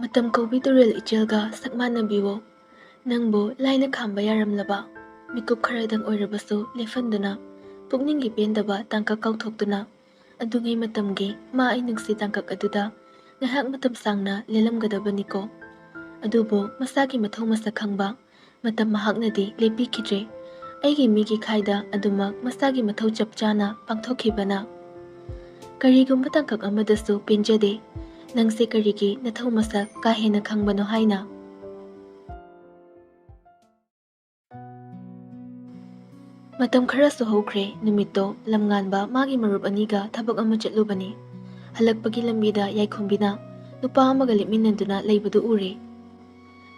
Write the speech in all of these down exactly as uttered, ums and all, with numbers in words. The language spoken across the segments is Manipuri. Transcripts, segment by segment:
ꯃꯇꯝ ꯀꯧꯕꯤ ꯇꯨꯔꯦꯜ ꯏꯆꯦꯜꯒ ꯁꯛ ꯃꯥꯟꯅꯕꯤꯌꯣ꯫ ꯅꯪꯕꯨ ꯂꯥꯏꯅ ꯈꯥꯝꯕ ꯌꯥꯔꯝꯂꯕ ꯃꯤꯀꯨꯞ ꯈꯔꯗꯪ ꯑꯣꯏꯔꯕꯁꯨ ꯂꯦꯞꯍꯟꯗꯨꯅ, ꯄꯨꯛꯅꯤꯡꯒꯤ ꯄꯦꯟꯗꯕ ꯇꯥꯡꯀꯛ ꯀꯥꯎꯊꯣꯛꯇꯨꯅ, ꯑꯗꯨꯉꯩ ꯃꯇꯝꯒꯤ ꯃꯥ ꯑꯩ ꯅꯨꯡꯁꯤ ꯇꯥꯡꯀꯛ ꯑꯗꯨꯗ ꯉꯥꯏꯍꯥꯛ ꯃꯇꯝ ꯁꯥꯡꯅ ꯂꯦꯜꯂꯝꯒꯗꯕꯅꯤꯀꯣ꯫ ꯑꯗꯨꯕꯨ ꯃꯁꯥꯒꯤ ꯃꯊꯧ ꯃꯁꯛ ꯈꯪꯕ ꯃꯇꯝ ꯃꯍꯥꯛꯅꯗꯤ ꯂꯦꯞꯄꯤꯈꯤꯗ꯭ꯔꯦ꯫ ꯑꯩꯒꯤ ꯃꯤꯒꯤ ꯈꯥꯏꯗ ꯑꯗꯨꯃꯛ ꯃꯁꯥꯒꯤ ꯃꯊꯧ ꯆꯞ ꯆꯥꯅ ꯄꯥꯡꯊꯣꯛꯈꯤꯕꯅ꯫ ꯀꯔꯤꯒꯨꯝꯕ ꯇꯥꯡꯀꯛ ꯑꯃꯗꯁꯨ ꯄꯦꯟꯖꯗꯦ꯫ ꯅꯪꯁꯦ ꯀꯔꯤꯒꯤ ꯅꯊꯧ ꯃꯁꯛ ꯀꯥ ꯍꯦꯟꯅ ꯈꯪꯕꯅꯣ ꯍꯥꯏꯅ? ꯃꯇꯝ ꯈꯔꯁꯨ ꯍꯧꯈ꯭ꯔꯦ꯫ ꯅꯨꯃꯤꯠꯇꯣ ꯂꯝꯉꯥꯟꯕ ꯃꯥꯒꯤ ꯃꯔꯨꯞ ꯑꯅꯤꯒ ꯊꯕꯛ ꯑꯃ ꯆꯠꯂꯨꯕꯅꯤ꯫ ꯍꯜꯂꯛꯄꯒꯤ ꯂꯝꯕꯤꯗ ꯌꯥꯏꯈꯣꯝꯕꯤꯅ ꯅꯨꯄꯥ ꯑꯃꯒ ꯂꯦꯞꯃꯤꯟꯅꯗꯨꯅ ꯂꯩꯕꯗꯨ ꯎꯔꯦ꯫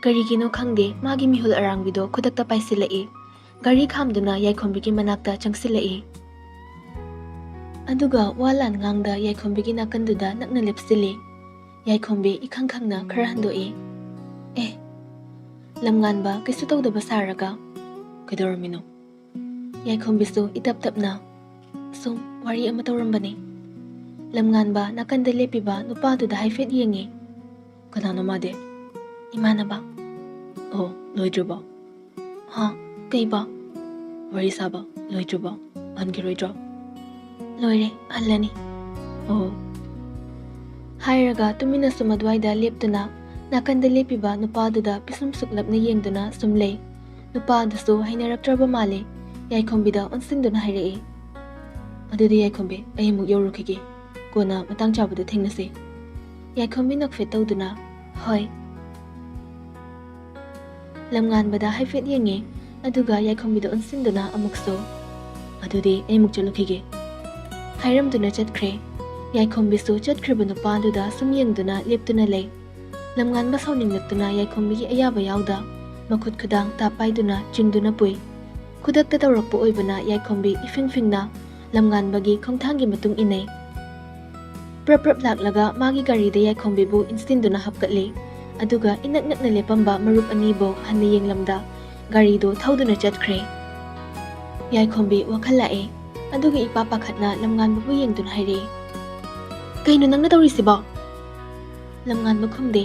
ꯀꯔꯤꯒꯤꯅꯣ ꯈꯪꯗꯦ, ꯃꯥꯒꯤ ꯃꯤꯍꯨꯜ ꯑꯔꯥꯡꯕꯤꯗꯣ ꯈꯨꯗꯛꯇ ꯄꯥꯏꯁꯤꯜꯂꯛꯏ꯫ ꯒꯥꯔꯤ ꯈꯥꯝꯗꯨꯅ ꯌꯥꯏꯈꯣꯝꯕꯤꯒꯤ ꯃꯅꯥꯛꯇ ꯆꯪꯁꯤꯜꯂꯛꯏ꯫ ꯑꯗꯨꯒ ꯋꯥ ꯂꯥꯟ ꯉꯥꯡꯗ ꯌꯥꯏꯈꯣꯝꯕꯤꯒꯤ ꯅꯥꯀꯟꯗꯨꯗ ꯅꯛꯅ ꯂꯦꯞꯁꯤꯜꯂꯤ꯫ ꯌꯥꯏꯈꯣꯝꯕꯤ ꯏꯈꯪ ꯈꯪꯅ ꯈꯔ ꯍꯟꯗꯣꯛꯏ꯫ "ꯑꯦ!" ꯂꯝꯉꯥꯟꯕ ꯀꯩꯁꯨ ꯇꯧꯗꯕ ꯁꯥꯔꯒ, "ꯀꯩꯗꯧꯔꯝꯃꯤꯅꯣ?" ꯌꯥꯏꯈꯣꯝꯕꯤꯁꯨ ꯏꯇꯞ ꯇꯞꯅ, "ꯁꯨꯝ ꯋꯥꯔꯤ ꯑꯃ ꯇꯧꯔꯝꯕꯅꯤ꯫" ꯂꯝꯉꯥꯟꯕ ꯅꯥꯀꯟꯗ ꯂꯦꯞꯄꯤꯕ ꯅꯨꯄꯥꯗꯨꯗ ꯍꯥꯏꯐꯦꯠ ꯌꯦꯡꯉꯤ꯫ "ꯀꯅꯥꯅꯣ ꯃꯥꯗꯤ?" "ꯏꯃꯥꯟꯅꯕ꯫" "ꯑꯣ, ꯂꯣꯏꯗ꯭ꯔꯤꯕꯣ?" "ꯍꯥ? ꯀꯩꯕ?" "ꯋꯥꯔꯤ ꯁꯥꯕ ꯂꯣꯏꯗ꯭ꯔꯤꯕꯣ? ꯍꯟꯈꯤꯔꯣꯏꯗ꯭ꯔꯣ?" "ꯂꯣꯏꯔꯦ, ꯍꯜꯂꯅꯤ꯫" "ꯑꯣ꯫" ꯍꯥꯏꯔꯒ ꯇꯨꯃꯤꯟꯅ ꯁꯨꯝ ꯑꯗꯨꯋꯥꯏꯗ ꯂꯦꯞꯇꯨꯅ ꯅꯥꯀꯟꯗ ꯂꯦꯞꯄꯤꯕ ꯅꯨꯄꯥꯗꯨꯗ ꯄꯤꯁꯨꯝ ꯁꯨꯛꯂꯞꯅ ꯌꯦꯡꯗꯨꯅ ꯁꯨꯝ ꯂꯩ꯫ ꯅꯨꯄꯥ ꯑꯗꯨꯁꯨ ꯍꯩꯅꯔꯛꯇ꯭ꯔꯕ ꯃꯥꯜꯂꯦ꯫ ꯌꯥꯏꯈꯣꯝꯕꯤꯗ ꯑꯣꯟꯁꯤꯟꯗꯨꯅ ꯍꯥꯏꯔꯛꯏ, "ꯑꯗꯨꯗꯤ ꯌꯥꯏꯈꯣꯝꯕꯤ, ꯑꯩ ꯑꯃꯨꯛ ꯌꯧꯔꯨꯈꯤꯒꯦ꯫ ꯀꯣꯟꯅ ꯃꯇꯥꯡ ꯆꯥꯕꯗ ꯊꯦꯡꯅꯁꯤ꯫" ꯌꯥꯏꯈꯣꯝꯕꯤ ꯅꯣꯛꯐꯦꯠ ꯇꯧꯗꯨꯅ, "ꯍꯣꯏ꯫" ꯂꯝꯉꯥꯟꯕꯗ ꯍꯥꯏꯐꯦꯠ ꯌꯦꯡꯉꯦ, ꯑꯗꯨꯒ ꯌꯥꯏꯈꯣꯝꯕꯤꯗ ꯑꯣꯟꯁꯤꯟꯗꯨꯅ ꯑꯃꯨꯛꯁꯨ, "ꯑꯗꯨꯗꯤ ꯑꯩ ꯑꯃꯨꯛ ꯆꯠꯂꯨꯈꯤꯒꯦ," ꯍꯥꯏꯔꯝꯗꯨꯅ ꯆꯠꯈ꯭ꯔꯦ꯫ ꯌꯥꯏꯈꯣꯝꯕꯤꯁꯨ ꯆꯠꯈ꯭ꯔꯤꯕ ꯅꯨꯄꯥꯗꯨꯗ ꯁꯨꯝ ꯌꯦꯡꯗꯨꯅ ꯂꯦꯞꯇꯨꯅ ꯂꯩ꯫ ꯂꯝꯉꯥꯟꯕ ꯁꯥꯎꯅꯤꯡꯂꯛꯇꯨꯅ ꯌꯥꯏꯈꯣꯝꯕꯤꯒꯤ ꯑꯌꯥꯕ ꯌꯥꯎꯗ ꯃꯈꯨꯠ ꯈꯨꯗꯥꯡ ꯇꯥꯞ ꯄꯥꯏꯗꯨꯅ ꯆꯤꯡꯗꯨꯅ ꯄꯨꯏ꯫ ꯈꯨꯗꯛꯇ ꯇꯧꯔꯛꯄ ꯑꯣꯏꯕꯅ ꯌꯥꯏꯈꯣꯝꯕꯤ ꯏꯐꯤꯡ ꯐꯤꯡꯅ ꯂꯝꯉꯥꯟꯕꯒꯤ ꯈꯣꯡꯊꯥꯡꯒꯤ ꯃꯇꯨꯡ ꯏꯟꯅꯩ꯫ ꯄ꯭ꯔꯞ ꯄ꯭ꯔꯞ ꯂꯥꯛꯂꯒ ꯃꯥꯒꯤ ꯒꯥꯔꯤꯗ ꯌꯥꯏꯈꯣꯝꯕꯤꯕꯨ ꯏꯟꯁꯤꯟꯗꯨꯅ ꯍꯥꯞꯀꯠꯂꯤ꯫ ꯑꯗꯨꯒ ꯏꯅꯛ ꯅꯛꯅ ꯂꯦꯞꯄꯝꯕ ꯃꯔꯨꯞ ꯑꯅꯤꯕꯨ ꯍꯟꯅ ꯌꯦꯡꯂꯝꯗ ꯒꯥꯔꯤꯗꯨ ꯊꯧꯗꯨꯅ ꯆꯠꯈ꯭ꯔꯦ꯫ ꯌꯥꯏꯈꯣꯝꯕꯤ ꯋꯥꯈꯜ ꯂꯥꯛꯑꯦ꯫ ꯑꯗꯨꯒ ꯏꯄꯥ ꯄꯥꯈꯠꯅ ꯂꯝꯉꯥꯟꯕꯕꯨ ꯌꯦꯡꯗꯨꯅ ꯍꯥꯏꯔꯛꯏ, "ꯀꯩꯅꯣ ꯅꯪꯅ ꯇꯧꯔꯤꯁꯤꯕꯣ?" ꯂꯝꯉꯥꯟꯕ ꯈꯨꯝꯗꯦ꯫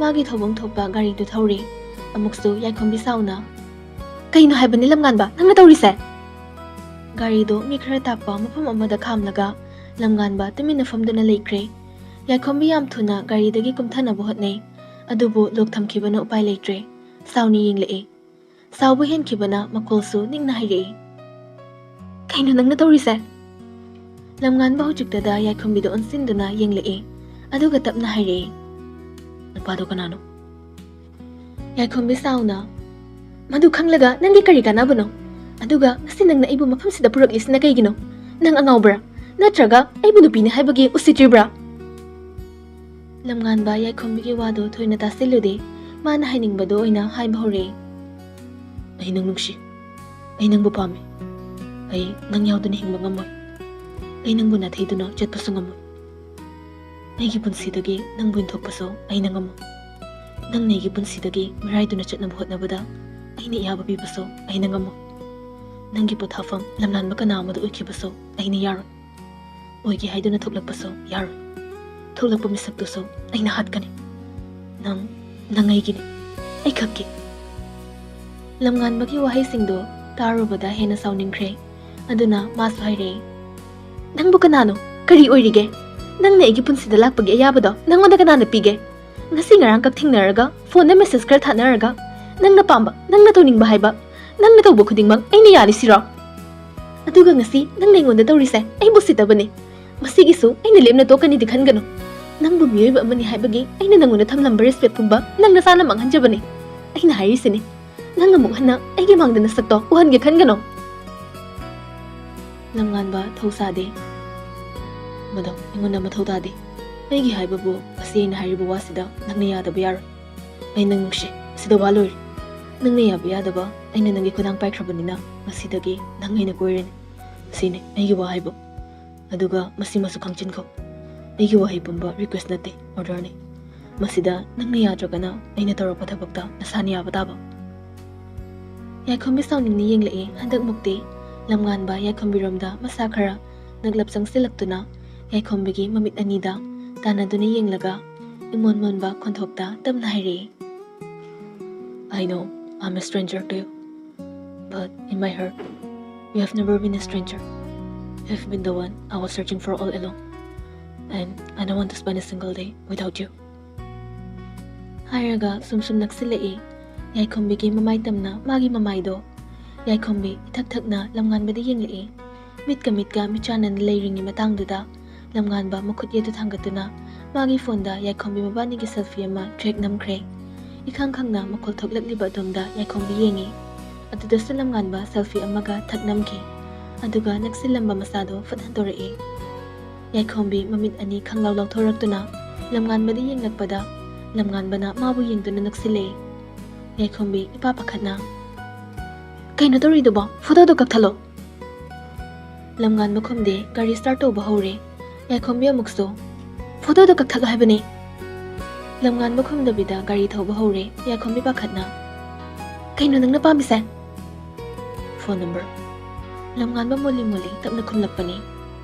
ꯃꯥꯒꯤ ꯊꯧꯐꯝ ꯊꯣꯛꯄ ꯒꯥꯔꯤꯗꯨ ꯊꯧꯔꯦ꯫ ꯑꯃꯨꯛꯁꯨ ꯌꯥꯏꯈꯣꯝꯕꯤ ꯁꯥꯎꯅ, "ꯀꯩꯅꯣ ꯍꯥꯏꯕꯅꯤ ꯂꯝꯉꯥꯟꯕ, ꯅꯪꯅ ꯇꯧꯔꯤꯁꯦ?" ꯒꯥꯔꯤꯗꯣ ꯃꯤ ꯈꯔ ꯇꯥꯛꯄ ꯃꯐꯝ ꯑꯃꯗ ꯈꯥꯝꯂꯒ ꯂꯝꯉꯥꯟꯕ ꯇꯨꯃꯤꯟꯅ ꯐꯝꯗꯨꯅ ꯂꯩꯈ꯭ꯔꯦ꯫ ꯌꯥꯏꯈꯣꯝꯕꯤ ꯌꯥꯝ ꯊꯨꯅ ꯒꯥꯔꯤꯗꯒꯤ ꯀꯨꯝꯊꯅꯕ ꯍꯣꯠꯅꯩ, ꯑꯗꯨꯕꯨ ꯂꯣꯛ ꯊꯝꯈꯤꯕꯅ ꯎꯄꯥꯏ ꯂꯩꯇ꯭ꯔꯦ꯫ ꯁꯥꯎꯅ ꯌꯦꯡꯂꯛꯏ꯫ ꯁꯥꯎꯕ ꯍꯦꯟꯈꯤꯕꯅ ꯃꯈꯣꯜꯁꯨ ꯅꯤꯡꯅ ꯍꯥꯏꯔꯛꯏ, "ꯀꯩꯅꯣ ꯅꯪꯅ ꯇꯧꯔꯤꯁꯦ?" ꯂꯝꯉꯥꯟꯕ ꯍꯧꯖꯤꯛꯇꯗ ꯌꯥꯏꯈꯣꯝꯕꯤꯗ ꯑꯣꯟꯁꯤꯟꯗꯨꯅ ꯌꯦꯡꯂꯛꯏ, ꯑꯗꯨꯒ ꯇꯞꯅ ꯍꯥꯏꯔꯛꯏ, "ꯅꯨꯄꯥꯗꯣ ꯀꯅꯥꯅꯣ?" ꯌꯥꯏꯈꯣꯝꯕꯤ ꯁꯥꯎꯅ, "ꯃꯗꯨ ꯈꯪꯂꯒ ꯅꯪꯒꯤ ꯀꯔꯤ ꯀꯥꯟꯅꯕꯅꯣ? ꯑꯗꯨꯒ ꯉꯁꯤ ꯅꯪꯅ ꯑꯩꯕꯨ ꯃꯐꯝꯁꯤꯗ ꯄꯨꯔꯛꯂꯤꯁꯤꯅ ꯀꯩꯒꯤꯅꯣ? ꯅꯪ ꯑꯉꯥꯎꯕ꯭ꯔꯥ? ꯅꯠꯇ꯭ꯔꯒ ꯑꯩꯕꯨ ꯅꯨꯄꯤꯅꯤ ꯍꯥꯏꯕꯒꯤ ꯎꯁꯤꯠꯇ꯭ꯔꯤꯕ꯭ꯔꯥ?" ꯂꯝꯉꯥꯟꯕ ꯌꯥꯏꯈꯣꯝꯕꯤꯒꯤ ꯋꯥꯗꯨ ꯊꯣꯏꯅ ꯇꯥꯁꯤꯜꯂꯨꯗꯦ꯫ ꯃꯥꯅ ꯍꯥꯏꯅꯤꯡꯕꯗꯨ ꯑꯣꯏꯅ ꯍꯥꯏꯕ ꯍꯧꯔꯛꯏ꯫ "ꯑꯩ ꯅꯪ ꯅꯨꯡꯁꯤ꯫ ꯑꯩ ꯅꯪꯕꯨ ꯄꯥꯝꯃꯤ꯫ ꯑꯩ ꯅꯪ ꯌꯥꯎꯗꯅ ꯍꯤꯡꯕ ꯉꯝꯃꯣꯏ꯫ ꯑꯩ ꯅꯪꯕꯨ ꯅꯥꯊꯩꯗꯨꯅ ꯆꯠꯄꯁꯨ ꯉꯝꯃꯣꯏ꯫ ꯑꯩꯒꯤ ꯄꯨꯟꯁꯤꯗꯒꯤ ꯅꯪꯕꯨ ꯏꯟꯊꯣꯛꯄꯁꯨ ꯑꯩꯅ ꯉꯝꯃꯣꯏ꯫ ꯅꯪꯅ ꯑꯩꯒꯤ ꯄꯨꯟꯁꯤꯗꯒꯤ ꯃꯤꯔꯥꯏꯗꯨꯅ ꯆꯠꯅꯕ ꯍꯣꯠꯅꯕꯗ ꯑꯩꯅ ꯏꯌꯥꯕ ꯄꯤꯕꯁꯨ ꯑꯩꯅ ꯉꯝꯃꯣꯏ꯫ ꯅꯪꯒꯤ ꯄꯣꯊꯥꯐꯝ ꯂꯝꯂꯥꯟꯕ ꯀꯅꯥ ꯑꯃꯗ ꯑꯣꯏꯈꯤꯕꯁꯨ ꯑꯩꯅ ꯌꯥꯔꯣꯏ꯫ ꯑꯣꯏꯒꯦ ꯍꯥꯏꯗꯨꯅ ꯊꯣꯛꯂꯛꯄꯁꯨ ꯌꯥꯔꯣꯏ꯫ ꯊꯣꯛꯂꯛꯄ ꯃꯤꯁꯛꯇꯨꯁꯨ ꯑꯩꯅ ꯍꯥꯠꯀꯅꯤ꯫ ꯅꯪ, ꯅꯪ ꯑꯩꯒꯤꯅꯤ, ꯑꯩꯈꯛꯀꯤ꯫" ꯂꯝꯉꯥꯟꯕꯒꯤ ꯋꯥꯍꯩꯁꯤꯡꯗꯣ ꯇꯥꯔꯨꯕꯗ ꯍꯦꯟꯅ ꯁꯥꯎꯅꯤꯡꯈ꯭ꯔꯦ꯫ ꯑꯗꯨꯅ ꯃꯥꯁꯨ ꯍꯥꯏꯔꯛꯏ, "ꯅꯪꯕꯨ ꯀꯅꯥꯅꯣ? ꯀꯔꯤ ꯑꯣꯏꯔꯤꯒꯦ? ꯅꯪꯅ ꯑꯩꯒꯤ ꯄꯨꯟꯁꯤꯗ ꯂꯥꯛꯄꯒꯤ ꯑꯌꯥꯕꯗꯣ ꯅꯪꯉꯣꯟꯗ ꯀꯅꯥꯅ ꯄꯤꯒꯦ? ꯉꯁꯤ ꯉꯔꯥꯡ ꯈꯛ ꯊꯦꯡꯅꯔꯒ, ꯐꯣꯟꯗ ꯃꯦꯁꯦꯖ ꯈꯔ ꯊꯥꯅꯔꯒ, ꯅꯪꯅ ꯄꯥꯝꯕ, ꯅꯪꯅ ꯇꯧꯅꯤꯡꯕ ꯍꯥꯏꯕ, ꯅꯪꯅ ꯇꯧꯕ ꯈꯨꯗꯤꯡꯃꯛ ꯑꯩꯅ ꯌꯥꯅꯤ ꯁꯤꯔꯣ? ꯑꯗꯨꯒ ꯉꯁꯤ ꯅꯪꯅ ꯑꯩꯉꯣꯟꯗ ꯇꯧꯔꯤꯁꯦ ꯑꯩꯕꯨ ꯎꯁꯤꯠꯇꯕꯅꯤ꯫ ꯃꯁꯤꯒꯤꯁꯨ ꯑꯩꯅ ꯂꯦꯝꯅ ꯇꯣꯛꯀꯅꯤꯗꯤ ꯈꯟꯒꯅꯨ꯫ ꯅꯪꯕꯨ ꯃꯤꯑꯣꯏꯕ ꯑꯃꯅꯤ ꯍꯥꯏꯕꯒꯤ ꯑꯩꯅ ꯅꯪꯉꯣꯟꯗ ꯊꯝꯂꯝꯕ ꯔꯦꯁꯄꯦꯛ ꯄꯨꯝꯕ ꯅꯪ ꯅꯁꯥꯅ ꯃꯥꯡꯍꯟꯖꯕꯅꯤ꯫ ꯑꯩꯅ ꯍꯥꯏꯔꯤꯁꯤꯅꯤ, ꯅꯪ ꯑꯃꯨꯛ ꯍꯟꯅ ꯑꯩꯒꯤ ꯃꯥꯡꯗ ꯅꯁꯛꯇꯣ ꯎꯍꯟꯒꯦ ꯈꯟꯒꯅꯨ꯫" ꯂꯝꯉꯥꯟꯕ ꯊꯧꯁꯥꯗꯦ꯫ "ꯃꯗꯣ ꯑꯩꯉꯣꯟꯗ ꯃꯊꯧ ꯇꯥꯗꯦ꯫ ꯑꯩꯒꯤ ꯍꯥꯏꯕꯕꯨ ꯑꯁꯤ ꯑꯩꯅ ꯍꯥꯏꯔꯤꯕ ꯋꯥꯁꯤꯗ ꯅꯪꯅ ꯌꯥꯗꯕ ꯌꯥꯔꯣꯏ꯫ ꯑꯩ ꯅꯪ ꯅꯨꯡꯁꯤ꯫ ꯁꯤꯗ ꯋꯥ ꯂꯣꯏꯔꯦ꯫ ꯅꯪꯅ ꯌꯥꯕ ꯌꯥꯗꯕ ꯑꯩꯅ ꯅꯪꯒꯤ ꯈꯨꯗꯥꯡ ꯄꯥꯏꯈ꯭ꯔꯕꯅꯤꯅ ꯉꯁꯤꯗꯒꯤ ꯅꯪ ꯑꯩꯅ ꯀꯣꯏꯔꯅꯤ꯫ ꯁꯤꯅꯤ ꯑꯩꯒꯤ ꯋꯥ ꯍꯥꯏꯕ꯫ ꯑꯗꯨꯒ ꯃꯁꯤꯃꯁꯨ ꯈꯪꯖꯤꯟꯈꯣ, ꯑꯩꯒꯤ ꯋꯥꯍꯩ ꯄꯨꯝꯕ ꯔꯤꯀ꯭ꯋꯦꯁ ꯅꯠꯇꯦ, ꯑꯣꯔꯗꯔꯅꯤ꯫ ꯃꯁꯤꯗ ꯅꯪꯅ ꯌꯥꯗ꯭ꯔꯒꯅ ꯑꯩꯅ ꯇꯧꯔꯛꯄ ꯊꯕꯛꯇ ꯅꯁꯥꯅ ꯌꯥꯕ ꯇꯥꯕ꯫" ꯌꯥꯏꯈꯣꯝꯕꯤ ꯁꯥꯎꯅꯤꯡꯅ ꯌꯦꯡꯂꯛꯏ꯫ ꯍꯟꯗꯛꯃꯨꯛꯇꯤ ꯂꯝꯉꯥꯟꯕ ꯌꯥꯏꯈꯣꯝꯕꯤꯔꯣꯝꯗ ꯃꯁꯥ ꯈꯔ ꯅꯛꯂꯞ ꯆꯪꯁꯤꯜꯂꯛꯇꯨꯅ ꯌꯥꯏꯈꯣꯝꯕꯤꯒꯤ ꯃꯃꯤꯠ ꯑꯅꯤꯗ ꯇꯥꯟꯅꯗꯨꯅ ꯌꯦꯡꯂꯒ, ꯏꯃꯣꯟ ꯃꯣꯟꯕ ꯈꯣꯟꯊꯣꯛꯇ ꯇꯞꯅ ꯍꯥꯏꯔꯛꯏ, "I know I'm a stranger to you, but in my heart, you have never been a stranger. You've been the one I was searching for all along, and I don't want to spend a single day without you." ꯍꯥꯏꯔꯒ ꯁꯨꯝ ꯁꯨꯝ ꯅꯛꯁꯤꯜꯂꯛꯏ꯫ ꯌꯥꯏꯈꯣꯝꯕꯤꯒꯤ ꯃꯃꯥꯏ ꯇꯝꯅ ꯃꯥꯒꯤ ꯃꯃꯥꯏꯗꯣ꯫ ꯌꯥꯏꯈꯣꯝꯕꯤ ꯏꯊꯛ ꯊꯛꯅ ꯂꯝꯉꯥꯟꯕꯗ ꯌꯦꯡꯂꯛꯏ꯫ ꯃꯤꯠꯀ ꯃꯤꯠꯀ ꯃꯤꯠꯆꯥꯟꯅꯅ ꯂꯩꯔꯤꯉꯩ ꯃꯇꯥꯡꯗꯨꯗ ꯂꯝꯉꯥꯟꯕ ꯃꯈꯨꯠ ꯌꯦꯠꯇꯨ ꯊꯥꯡꯒꯠꯇꯨꯅ ꯃꯥꯒꯤ ꯐꯣꯟꯗ ꯌꯥꯏꯈꯣꯝꯕꯤ ꯃꯕꯥꯅꯤꯒꯤ ꯁꯦꯜꯐꯤ ꯑꯃ ꯇ꯭ꯔꯦꯛ ꯅꯝꯈ꯭ꯔꯦ꯫ ꯏꯈꯪ ꯈꯪꯅ ꯃꯈꯣꯜ ꯊꯣꯛꯂꯛꯂꯤꯕ ꯑꯗꯣꯝꯗ ꯌꯥꯏꯈꯣꯝꯕꯤ ꯌꯦꯡꯉꯤ꯫ ꯑꯗꯨꯗꯁꯨ ꯂꯝꯉꯥꯟꯕ ꯁꯦꯜꯐꯤ ꯑꯃꯒ ꯊꯛ ꯅꯝꯈꯤ꯫ ꯑꯗꯨꯒ ꯅꯛꯁꯤꯜꯂꯝꯕ ꯃꯆꯥꯗꯣ ꯐꯠ ꯍꯟꯗꯣꯔꯛꯏ꯫ ꯌꯥꯏꯈꯣꯝꯕꯤ ꯃꯃꯤꯠ ꯑꯅꯤ ꯈꯪꯂꯥꯎ ꯂꯥꯎꯊꯣꯔꯛꯇꯨꯅ ꯂꯝꯉꯥꯟꯕꯗ ꯌꯦꯡꯂꯛꯄꯗ ꯂꯝꯉꯥꯟꯕꯅ ꯃꯥꯕꯨ ꯌꯦꯡꯗꯨꯅ ꯅꯛꯁꯤꯜꯂꯛꯏ꯫ ꯌꯥꯏꯈꯣꯝꯕꯤ ꯏꯄꯥ ꯄꯥꯈꯠꯅ, "ꯀꯩꯅꯣ ꯇꯧꯔꯤꯗꯨꯕꯣ? ꯐꯣꯇꯣꯗꯣ ꯀꯛꯊꯠꯂꯣ!" ꯂꯝꯉꯥꯟꯕ ꯈꯨꯝꯗꯦ, ꯒꯥꯔꯤ ꯁ꯭ꯇꯥꯔꯠ ꯇꯧꯕ ꯍꯧꯔꯦ꯫ ꯌꯥꯏꯈꯣꯝꯕꯤ ꯑꯃꯨꯛꯁꯨ, "ꯐꯣꯇꯣꯗꯣ ꯀꯛꯊꯠꯂꯣ ꯍꯥꯏꯕꯅꯦ!" ꯂꯝꯉꯥꯟꯕ ꯈꯨꯝꯗꯕꯤꯗ ꯒꯥꯔꯤ ꯊꯧꯕ ꯍꯧꯔꯦ꯫ ꯌꯥꯏꯈꯣꯝꯕꯤ ꯄꯥꯈꯠꯅ, "ꯀꯩꯅꯣ ꯅꯪꯅ ꯄꯥꯝꯃꯤꯁꯦ?" "Phone number." ꯂꯝꯉꯥꯟꯕ ꯃꯣꯜꯂꯤ ꯃꯣꯜꯂꯤ ꯇꯞꯅ ꯈꯨꯝꯂꯛꯄꯅꯤ꯫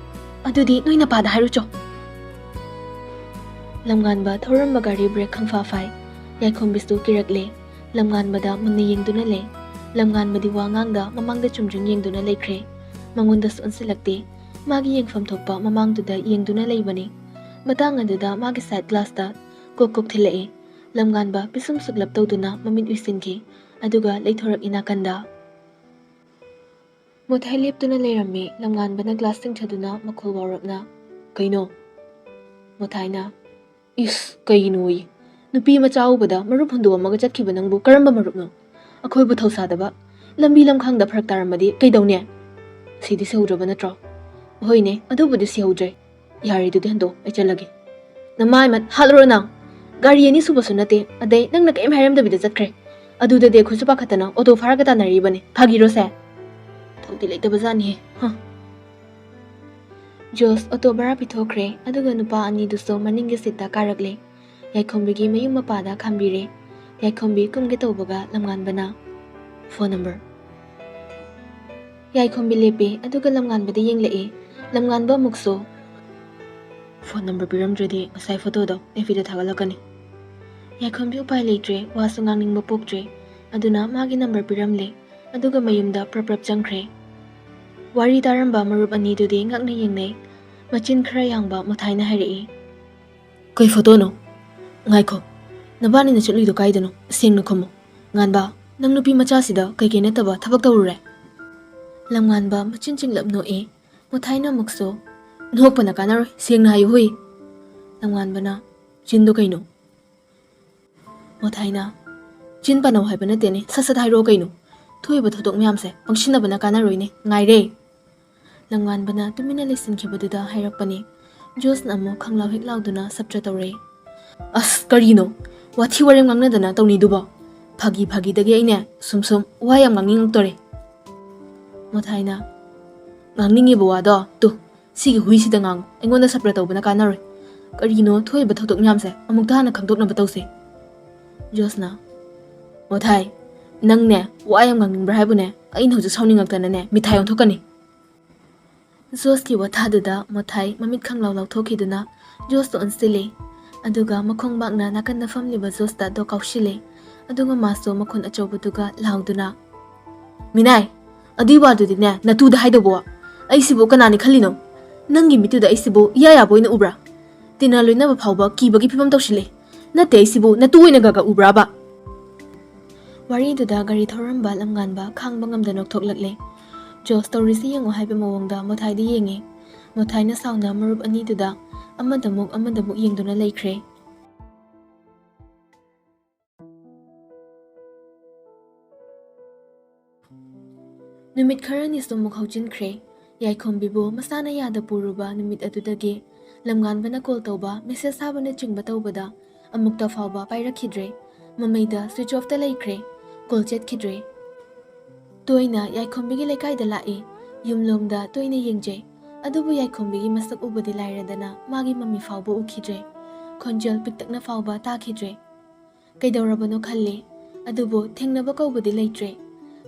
"ꯑꯗꯨꯗꯤ ꯅꯣꯏ ꯅꯄꯥꯗ ꯍꯥꯏꯔꯨꯆꯣ!" ꯂꯝꯉꯥꯟꯕ ꯊꯧꯔꯝꯕ ꯒꯥꯔꯤ ꯕ꯭ꯔꯦꯛ ꯈꯪꯐꯥ ꯐꯥꯏ꯫ ꯌꯥꯏꯈꯣꯝꯕꯤꯁꯨ ꯀꯤꯔꯛꯂꯦ꯫ ꯂꯝꯉꯥꯟꯕꯗ ꯃꯨꯟꯅ ꯌꯦꯡꯗꯨꯅ ꯂꯩ꯫ ꯂꯝꯉꯥꯟꯕꯗꯤ ꯋꯥ ꯉꯥꯡꯗ ꯃꯃꯥꯡꯗ ꯆꯨꯝꯗ꯭ꯔꯤꯡ ꯌꯦꯡꯗꯨꯅ ꯂꯩꯈ꯭ꯔꯦ꯫ ꯃꯉꯣꯟꯗꯁꯨ ꯑꯣꯟꯁꯤꯜꯂꯛꯇꯦ꯫ ꯃꯥꯒꯤ ꯌꯦꯡꯐꯝ ꯊꯣꯛꯄ ꯃꯃꯥꯡꯗꯨꯗ ꯌꯦꯡꯗꯨꯅ ꯂꯩꯕꯅꯤ꯫ ꯃꯇꯥꯡ ꯑꯗꯨꯗ ꯃꯥꯒꯤ ꯁꯥꯏꯠ ꯒ꯭ꯂꯥꯁꯇ ꯀꯣꯛ ꯀꯣꯛ ꯊꯤꯜꯂꯛꯏ꯫ ꯂꯝꯉꯥꯟꯕ ꯄꯤꯁꯨꯝ ꯁꯨꯛꯂꯞ ꯇꯧꯗꯨꯅ ꯃꯃꯤꯠ ꯎꯏꯁꯤꯟꯈꯤ꯫ ꯑꯗꯨꯒ ꯂꯩꯊꯣꯔꯛꯏ ꯅꯥꯀꯟꯗ꯫ ꯃꯨꯊꯥꯏ ꯂꯦꯞꯇꯨꯅ ꯂꯩꯔꯝꯃꯤ꯫ ꯂꯝꯉꯥꯟꯕꯅ ꯒ꯭ꯂꯥꯁ ꯆꯤꯡꯊꯗꯨꯅ ꯃꯈꯣꯜ ꯋꯥꯎꯔꯞꯅ, "ꯀꯩꯅꯣ?" ꯃꯨꯊꯥꯏꯅ, "ꯏꯁ, ꯀꯩꯅꯣꯌꯦ? ꯅꯨꯄꯤ ꯃꯆꯥ ꯎꯕꯗ ꯃꯔꯨꯞ ꯍꯨꯟꯗꯣꯛꯑꯝꯃꯒ ꯆꯠꯈꯤꯕ ꯅꯪꯕꯨ ꯀꯔꯝꯕ ꯃꯔꯨꯞꯅꯣ? ꯑꯩꯈꯣꯏꯕꯨ ꯊꯧꯁꯥꯗꯕ? ꯂꯝꯕꯤ ꯂꯝꯈꯥꯡꯗ ꯐꯔꯛ ꯇꯥꯔꯝꯃꯗꯤ ꯀꯩꯗꯧꯅꯤ? ꯁꯤꯗꯤ ꯁꯤꯍꯧꯗ꯭ꯔꯕ ꯅꯠꯇ꯭ꯔꯣ?" "ꯍꯣꯏꯅꯦ, ꯑꯗꯨꯕꯨꯗꯤ ꯁꯤꯍꯧꯗ꯭ꯔꯦ꯫ ꯌꯥꯔꯦ, ꯑꯗꯨꯗꯤ ꯍꯟꯗꯣꯛ, ꯑꯩ ꯆꯠꯂꯒꯦ꯫" "ꯅꯃꯥꯏ ꯃꯠ ꯍꯥꯠꯂꯨꯔꯣ ꯅꯪ! ꯒꯥꯔꯤ ꯑꯅꯤ ꯁꯨꯕꯁꯨ ꯅꯠꯇꯦ, ꯑꯗꯩ ꯅꯪꯅ ꯀꯔꯤꯝ ꯍꯥꯏꯔꯝꯗꯕꯤꯗ ꯆꯠꯈ꯭ꯔꯦ꯫ ꯑꯗꯨꯗꯗꯤ ꯑꯩꯈꯣꯏꯁꯨ ꯄꯥꯈꯠꯇꯅ ꯑꯣꯇꯣ ꯐꯥꯔꯒ ꯇꯥꯟꯅꯔꯤꯕꯅꯤ꯫ ꯐꯥꯒꯤꯔꯣꯁꯦ? ꯊꯧꯗꯤ ꯂꯩꯇꯕꯖꯥꯠꯅꯤꯍꯦ, ꯍ!" ꯖꯣꯁ ꯑꯣꯇꯣ ꯚꯔꯥ ꯄꯤꯊꯣꯛꯈ꯭ꯔꯦ, ꯑꯗꯨꯒ ꯅꯨꯄꯥ ꯑꯅꯤꯗꯨꯁꯨ ꯃꯅꯤꯡꯒꯤ ꯁꯤꯠꯇ ꯀꯥꯔꯛꯂꯦ꯫ ꯌꯥꯏꯈꯣꯝꯕꯤꯒꯤ ꯃꯌꯨꯝ ꯃꯄꯥꯗ ꯈꯥꯝꯕꯤꯔꯦ꯫ ꯌꯥꯏꯈꯣꯝꯕꯤ ꯀꯨꯝꯒꯦ ꯇꯧꯕꯒ ꯂꯝꯉꯥꯟꯕꯅ, "ꯐꯣꯟ ꯅꯝꯕꯔ꯫" ꯌꯥꯏꯈꯣꯝꯕꯤ ꯂꯦꯞꯄꯦ, ꯑꯗꯨꯒ ꯂꯝꯉꯥꯟꯕꯗ ꯌꯦꯡꯂꯛꯑꯦ꯫ ꯂꯝꯉꯥꯟꯕ ꯑꯃꯨꯛꯁꯨ, ꯐꯣꯟ ꯅꯝꯕꯔ ꯄꯤꯔꯝꯗ꯭ꯔꯗꯤ ꯉꯁꯥꯏ ꯐꯣꯇꯣꯗꯣ ꯑꯦꯐ ꯕꯤꯗ ꯊꯥꯒꯠꯂꯛꯀꯅꯤ꯫ ꯌꯥꯏꯈꯣꯝꯕꯤ ꯎꯄꯥꯏ ꯂꯩꯇ꯭ꯔꯦ, ꯋꯥꯁꯨ ꯉꯥꯡꯅꯤꯡꯕ ꯄꯣꯛꯇ꯭ꯔꯦ꯫ ꯑꯗꯨꯅ ꯃꯥꯒꯤ ꯅꯝꯕꯔ ꯄꯤꯔꯝꯂꯦ꯫ ꯑꯗꯨꯒ ꯃꯌꯨꯝꯗ ꯄ꯭ꯔꯞ ꯄ꯭ꯔꯞ ꯆꯪꯈ꯭ꯔꯦ꯫ ꯋꯥꯔꯤ ꯇꯥꯔꯝꯕ ꯃꯔꯨꯞ ꯑꯅꯤꯗꯨꯗꯤ ꯉꯛꯅ ꯌꯦꯡꯅꯩ꯫ ꯃꯆꯤꯟ ꯈꯔ ꯌꯥꯡꯕ ꯃꯣꯊꯥꯏꯅ ꯍꯥꯏꯔꯛꯏ, "ꯀꯩ ꯐꯣꯇꯣꯅꯣ? ꯉꯥꯏꯈꯣ, ꯅꯕꯥꯅꯤꯅ ꯆꯠꯂꯨꯏꯗꯣ ꯀꯥꯏꯗꯅꯣ? ꯁꯦꯡꯅ ꯈꯨꯝꯃꯨ꯫ ꯉꯥꯟꯕ, ꯅꯪ ꯅꯨꯄꯤ ꯃꯆꯥꯁꯤꯗ ꯀꯩꯀꯩ ꯅꯠꯇꯕ ꯊꯕꯛ ꯇꯧꯔꯨꯔꯦ?" ꯂꯝꯉꯥꯟꯕ ꯃꯆꯤꯟ ꯆꯤꯡꯂꯞ ꯅꯣꯛꯑꯦ꯫ ꯃꯣꯊꯥꯏꯅ ꯑꯃꯨꯛꯁꯨ, "ꯅꯣꯛꯄꯅ ꯀꯥꯟꯅꯔꯣꯏ, ꯁꯦꯡꯅ ꯍꯥꯏꯌꯨ ꯍꯨꯏ!" ꯂꯝꯉꯥꯟꯕꯅ, "ꯆꯤꯟꯗꯣ ꯀꯩꯅꯣ?" ꯃꯣꯊꯥꯏꯅ, "ꯆꯤꯟ ꯄꯥꯅꯧ ꯍꯥꯏꯕ ꯅꯠꯇꯦꯅꯦ, ꯁꯠ ꯁꯠ ꯍꯥꯏꯔꯛꯑꯣ ꯀꯩꯅꯣ? ꯊꯣꯛꯏꯕ ꯊꯧꯗꯣꯛ ꯃꯌꯥꯝꯁꯦ ꯄꯪꯁꯤꯟꯅꯕꯅ ꯀꯥꯟꯅꯔꯣꯏꯅꯦ, ꯉꯥꯏꯔꯦ!" ꯂꯝꯉꯥꯟꯕꯅ ꯇꯨꯃꯤꯟꯅ ꯂꯩꯁꯤꯟꯈꯤꯕꯗꯨꯗ ꯍꯥꯏꯔꯛꯄꯅꯤ꯫ ꯖꯣꯁꯅ ꯑꯃꯨꯛ ꯈꯪꯂꯥꯎ ꯍꯦꯛ ꯂꯥꯎꯗꯨꯅ ꯁꯞꯇ꯭ꯔ ꯇꯧꯔꯦ꯫ "ꯑꯁ, ꯀꯔꯤꯅꯣ? ꯋꯥꯊꯤ ꯋꯥꯔꯦꯝ ꯉꯥꯡꯅꯗꯅ ꯇꯧꯅꯤꯗꯨꯕꯣ? ꯐꯥꯒꯤ ꯐꯥꯒꯤꯗꯒꯤ ꯑꯩꯅꯦ ꯁꯨꯝ ꯁꯨꯝ ꯋꯥ ꯌꯥꯝ ꯉꯥꯡꯅꯤꯡꯉꯛꯇꯣꯔꯦ꯫" ꯃꯣꯊꯥꯏꯅ, "ꯉꯥꯡꯅꯤꯡꯉꯤꯕ ꯋꯥꯗꯣ ꯇꯨ, ꯁꯤꯒꯤ ꯍꯨꯏꯁꯤꯗ ꯉꯥꯡꯉꯨ, ꯑꯩꯉꯣꯟꯗ ꯁꯞꯇ꯭ꯔ ꯇꯧꯕꯅ ꯀꯥꯟꯅꯔꯣꯏ꯫ ꯀꯔꯤꯅꯣ ꯊꯣꯛꯏꯕ ꯊꯧꯗꯣꯛ ꯃꯌꯥꯝꯁꯦ ꯑꯃꯨꯛꯇ ꯍꯥꯟꯅ ꯈꯪꯗꯣꯛꯅꯕ ꯇꯧꯁꯦ꯫" ꯖꯣꯁꯅ, "ꯃꯣꯊꯥꯏ, ꯅꯪꯅꯦ ꯋꯥ ꯌꯥꯝ ꯉꯥꯡꯅꯤꯡꯕ꯭ꯔꯥ ꯍꯥꯏꯕꯨꯅꯦ? ꯑꯩꯅ ꯍꯧꯖꯤꯛ ꯁꯥꯎꯅꯤꯡꯉꯛꯇꯅꯅꯦ ꯃꯤꯊꯥꯏ ꯑꯣꯟꯊꯣꯛꯀꯅꯤ꯫" ꯖꯣꯁꯀꯤ ꯋꯥꯊꯥꯗꯨꯗ ꯃꯣꯊꯥꯏ ꯃꯃꯤꯠ ꯈꯪꯂꯥꯎ ꯂꯥꯎꯊꯣꯛꯈꯤꯗꯨꯅ ꯖꯣꯁꯇ ꯑꯣꯟꯁꯤꯜꯂꯦ꯫ ꯑꯗꯨꯒ ꯃꯈꯣꯡ ꯕꯥꯛꯅ ꯅꯥꯀꯟꯗ ꯐꯝꯂꯤꯕ ꯖꯣꯁꯇ ꯗꯣ ꯀꯥꯎꯁꯤꯜꯂꯦ꯫ ꯑꯗꯨꯒ ꯃꯥꯁꯨ ꯃꯈꯣꯟ ꯑꯆꯧꯕꯗꯨꯒ ꯂꯥꯎꯗꯨꯅ, "ꯃꯤꯅꯥꯏ, ꯑꯗꯨꯏ ꯋꯥꯗꯨꯗꯤꯅꯦ ꯅꯇꯨꯗ ꯍꯥꯏꯗꯧꯕ꯫ ꯑꯩꯁꯤꯕꯨ ꯀꯅꯥꯅꯤ ꯈꯜꯂꯤꯅꯣ? ꯅꯪꯒꯤ ꯃꯤꯠꯇꯨꯗ ꯑꯩꯁꯤꯕꯨ ꯏꯌꯥ ꯌꯥꯕ ꯑꯣꯏꯅ ꯎꯕ꯭ꯔꯥ? ꯇꯤꯟꯅ ꯂꯣꯏꯅꯕ ꯐꯥꯎꯕ ꯀꯤꯕꯒꯤ ꯐꯤꯕꯝ ꯇꯧꯁꯤꯜꯂꯦ꯫ ꯅꯠꯇꯦ, ꯑꯩꯁꯤꯕꯨ ꯅꯇꯨ ꯑꯣꯏꯅ ꯒꯒ ꯎꯕ꯭ꯔꯥꯕ?" ꯋꯥꯔꯤꯗꯨꯗ ꯒꯥꯔꯤ ꯊꯧꯔꯝꯕ ꯂꯝꯉꯥꯟꯕ ꯈꯥꯡꯕ ꯉꯝꯗ ꯅꯣꯛꯊꯣꯛꯂꯛꯂꯦ꯫ ꯖꯣꯁ ꯇꯧꯔꯤꯁꯤ ꯌꯦꯡꯉꯨ ꯍꯥꯏꯕ ꯃꯑꯣꯡꯗ ꯃꯣꯊꯥꯏꯗ ꯌꯦꯡꯉꯦ꯫ ꯃꯣꯊꯥꯏꯅ ꯁꯥꯎꯅ ꯃꯔꯨꯞ ꯑꯅꯤꯗꯨꯗ ꯑꯃꯗꯃꯨꯛ ꯑꯃꯗꯃꯨꯛ ꯌꯦꯡꯗꯨꯅ ꯂꯩꯈ꯭ꯔꯦ꯫ ꯅꯨꯃꯤꯠ ꯈꯔꯅꯤꯁꯨ ꯑꯃꯨꯛ ꯍꯧꯖꯤꯟꯈ꯭ꯔꯦ꯫ ꯌꯥꯏꯈꯣꯝꯕꯤꯕꯨ ꯃꯁꯥꯅ ꯌꯥꯗ ꯄꯨꯔꯨꯕ ꯅꯨꯃꯤꯠ ꯑꯗꯨꯗꯒꯤ ꯂꯝꯉꯥꯟꯕꯅ ꯀꯣꯜ ꯇꯧꯕ, ꯃꯦꯁꯦꯖ ꯊꯥꯕꯅꯆꯤꯡꯕ ꯇꯧꯕꯗ ꯑꯃꯨꯛꯇ ꯐꯥꯎꯕ ꯄꯥꯏꯔꯛꯈꯤꯗ꯭ꯔꯦ꯫ ꯃꯃꯩꯗ ꯁ꯭ꯋꯤꯆ ꯑꯣꯐꯇ ꯂꯩꯈ꯭ꯔꯦ꯫ ꯀꯣꯜ ꯆꯠꯈꯤꯗ꯭ꯔꯦ꯫ ꯇꯣꯏꯅ ꯌꯥꯏꯈꯣꯝꯕꯤꯒꯤ ꯂꯩꯀꯥꯏꯗ ꯂꯥꯛꯏ꯫ ꯌꯨꯝꯂꯣꯝꯗ ꯇꯣꯏꯅ ꯌꯦꯡꯖꯩ꯫ ꯑꯗꯨꯕꯨ ꯌꯥꯏꯈꯣꯝꯕꯤꯒꯤ ꯃꯁꯛ ꯎꯕꯗꯤ ꯂꯥꯏꯔꯗꯅ ꯃꯥꯒꯤ ꯃꯃꯤ ꯐꯥꯎꯕ ꯎꯈꯤꯗ꯭ꯔꯦ꯫ ꯈꯣꯟꯖꯦꯜ ꯄꯤꯛꯇꯛꯅ ꯐꯥꯎꯕ ꯇꯥꯈꯤꯗ꯭ꯔꯦ꯫ ꯀꯩꯗꯧꯔꯕꯅꯣ ꯈꯜꯂꯤ꯫ ꯑꯗꯨꯕꯨ ꯊꯦꯡꯅꯕ ꯀꯧꯕꯗꯤ ꯂꯩꯇ꯭ꯔꯦ꯫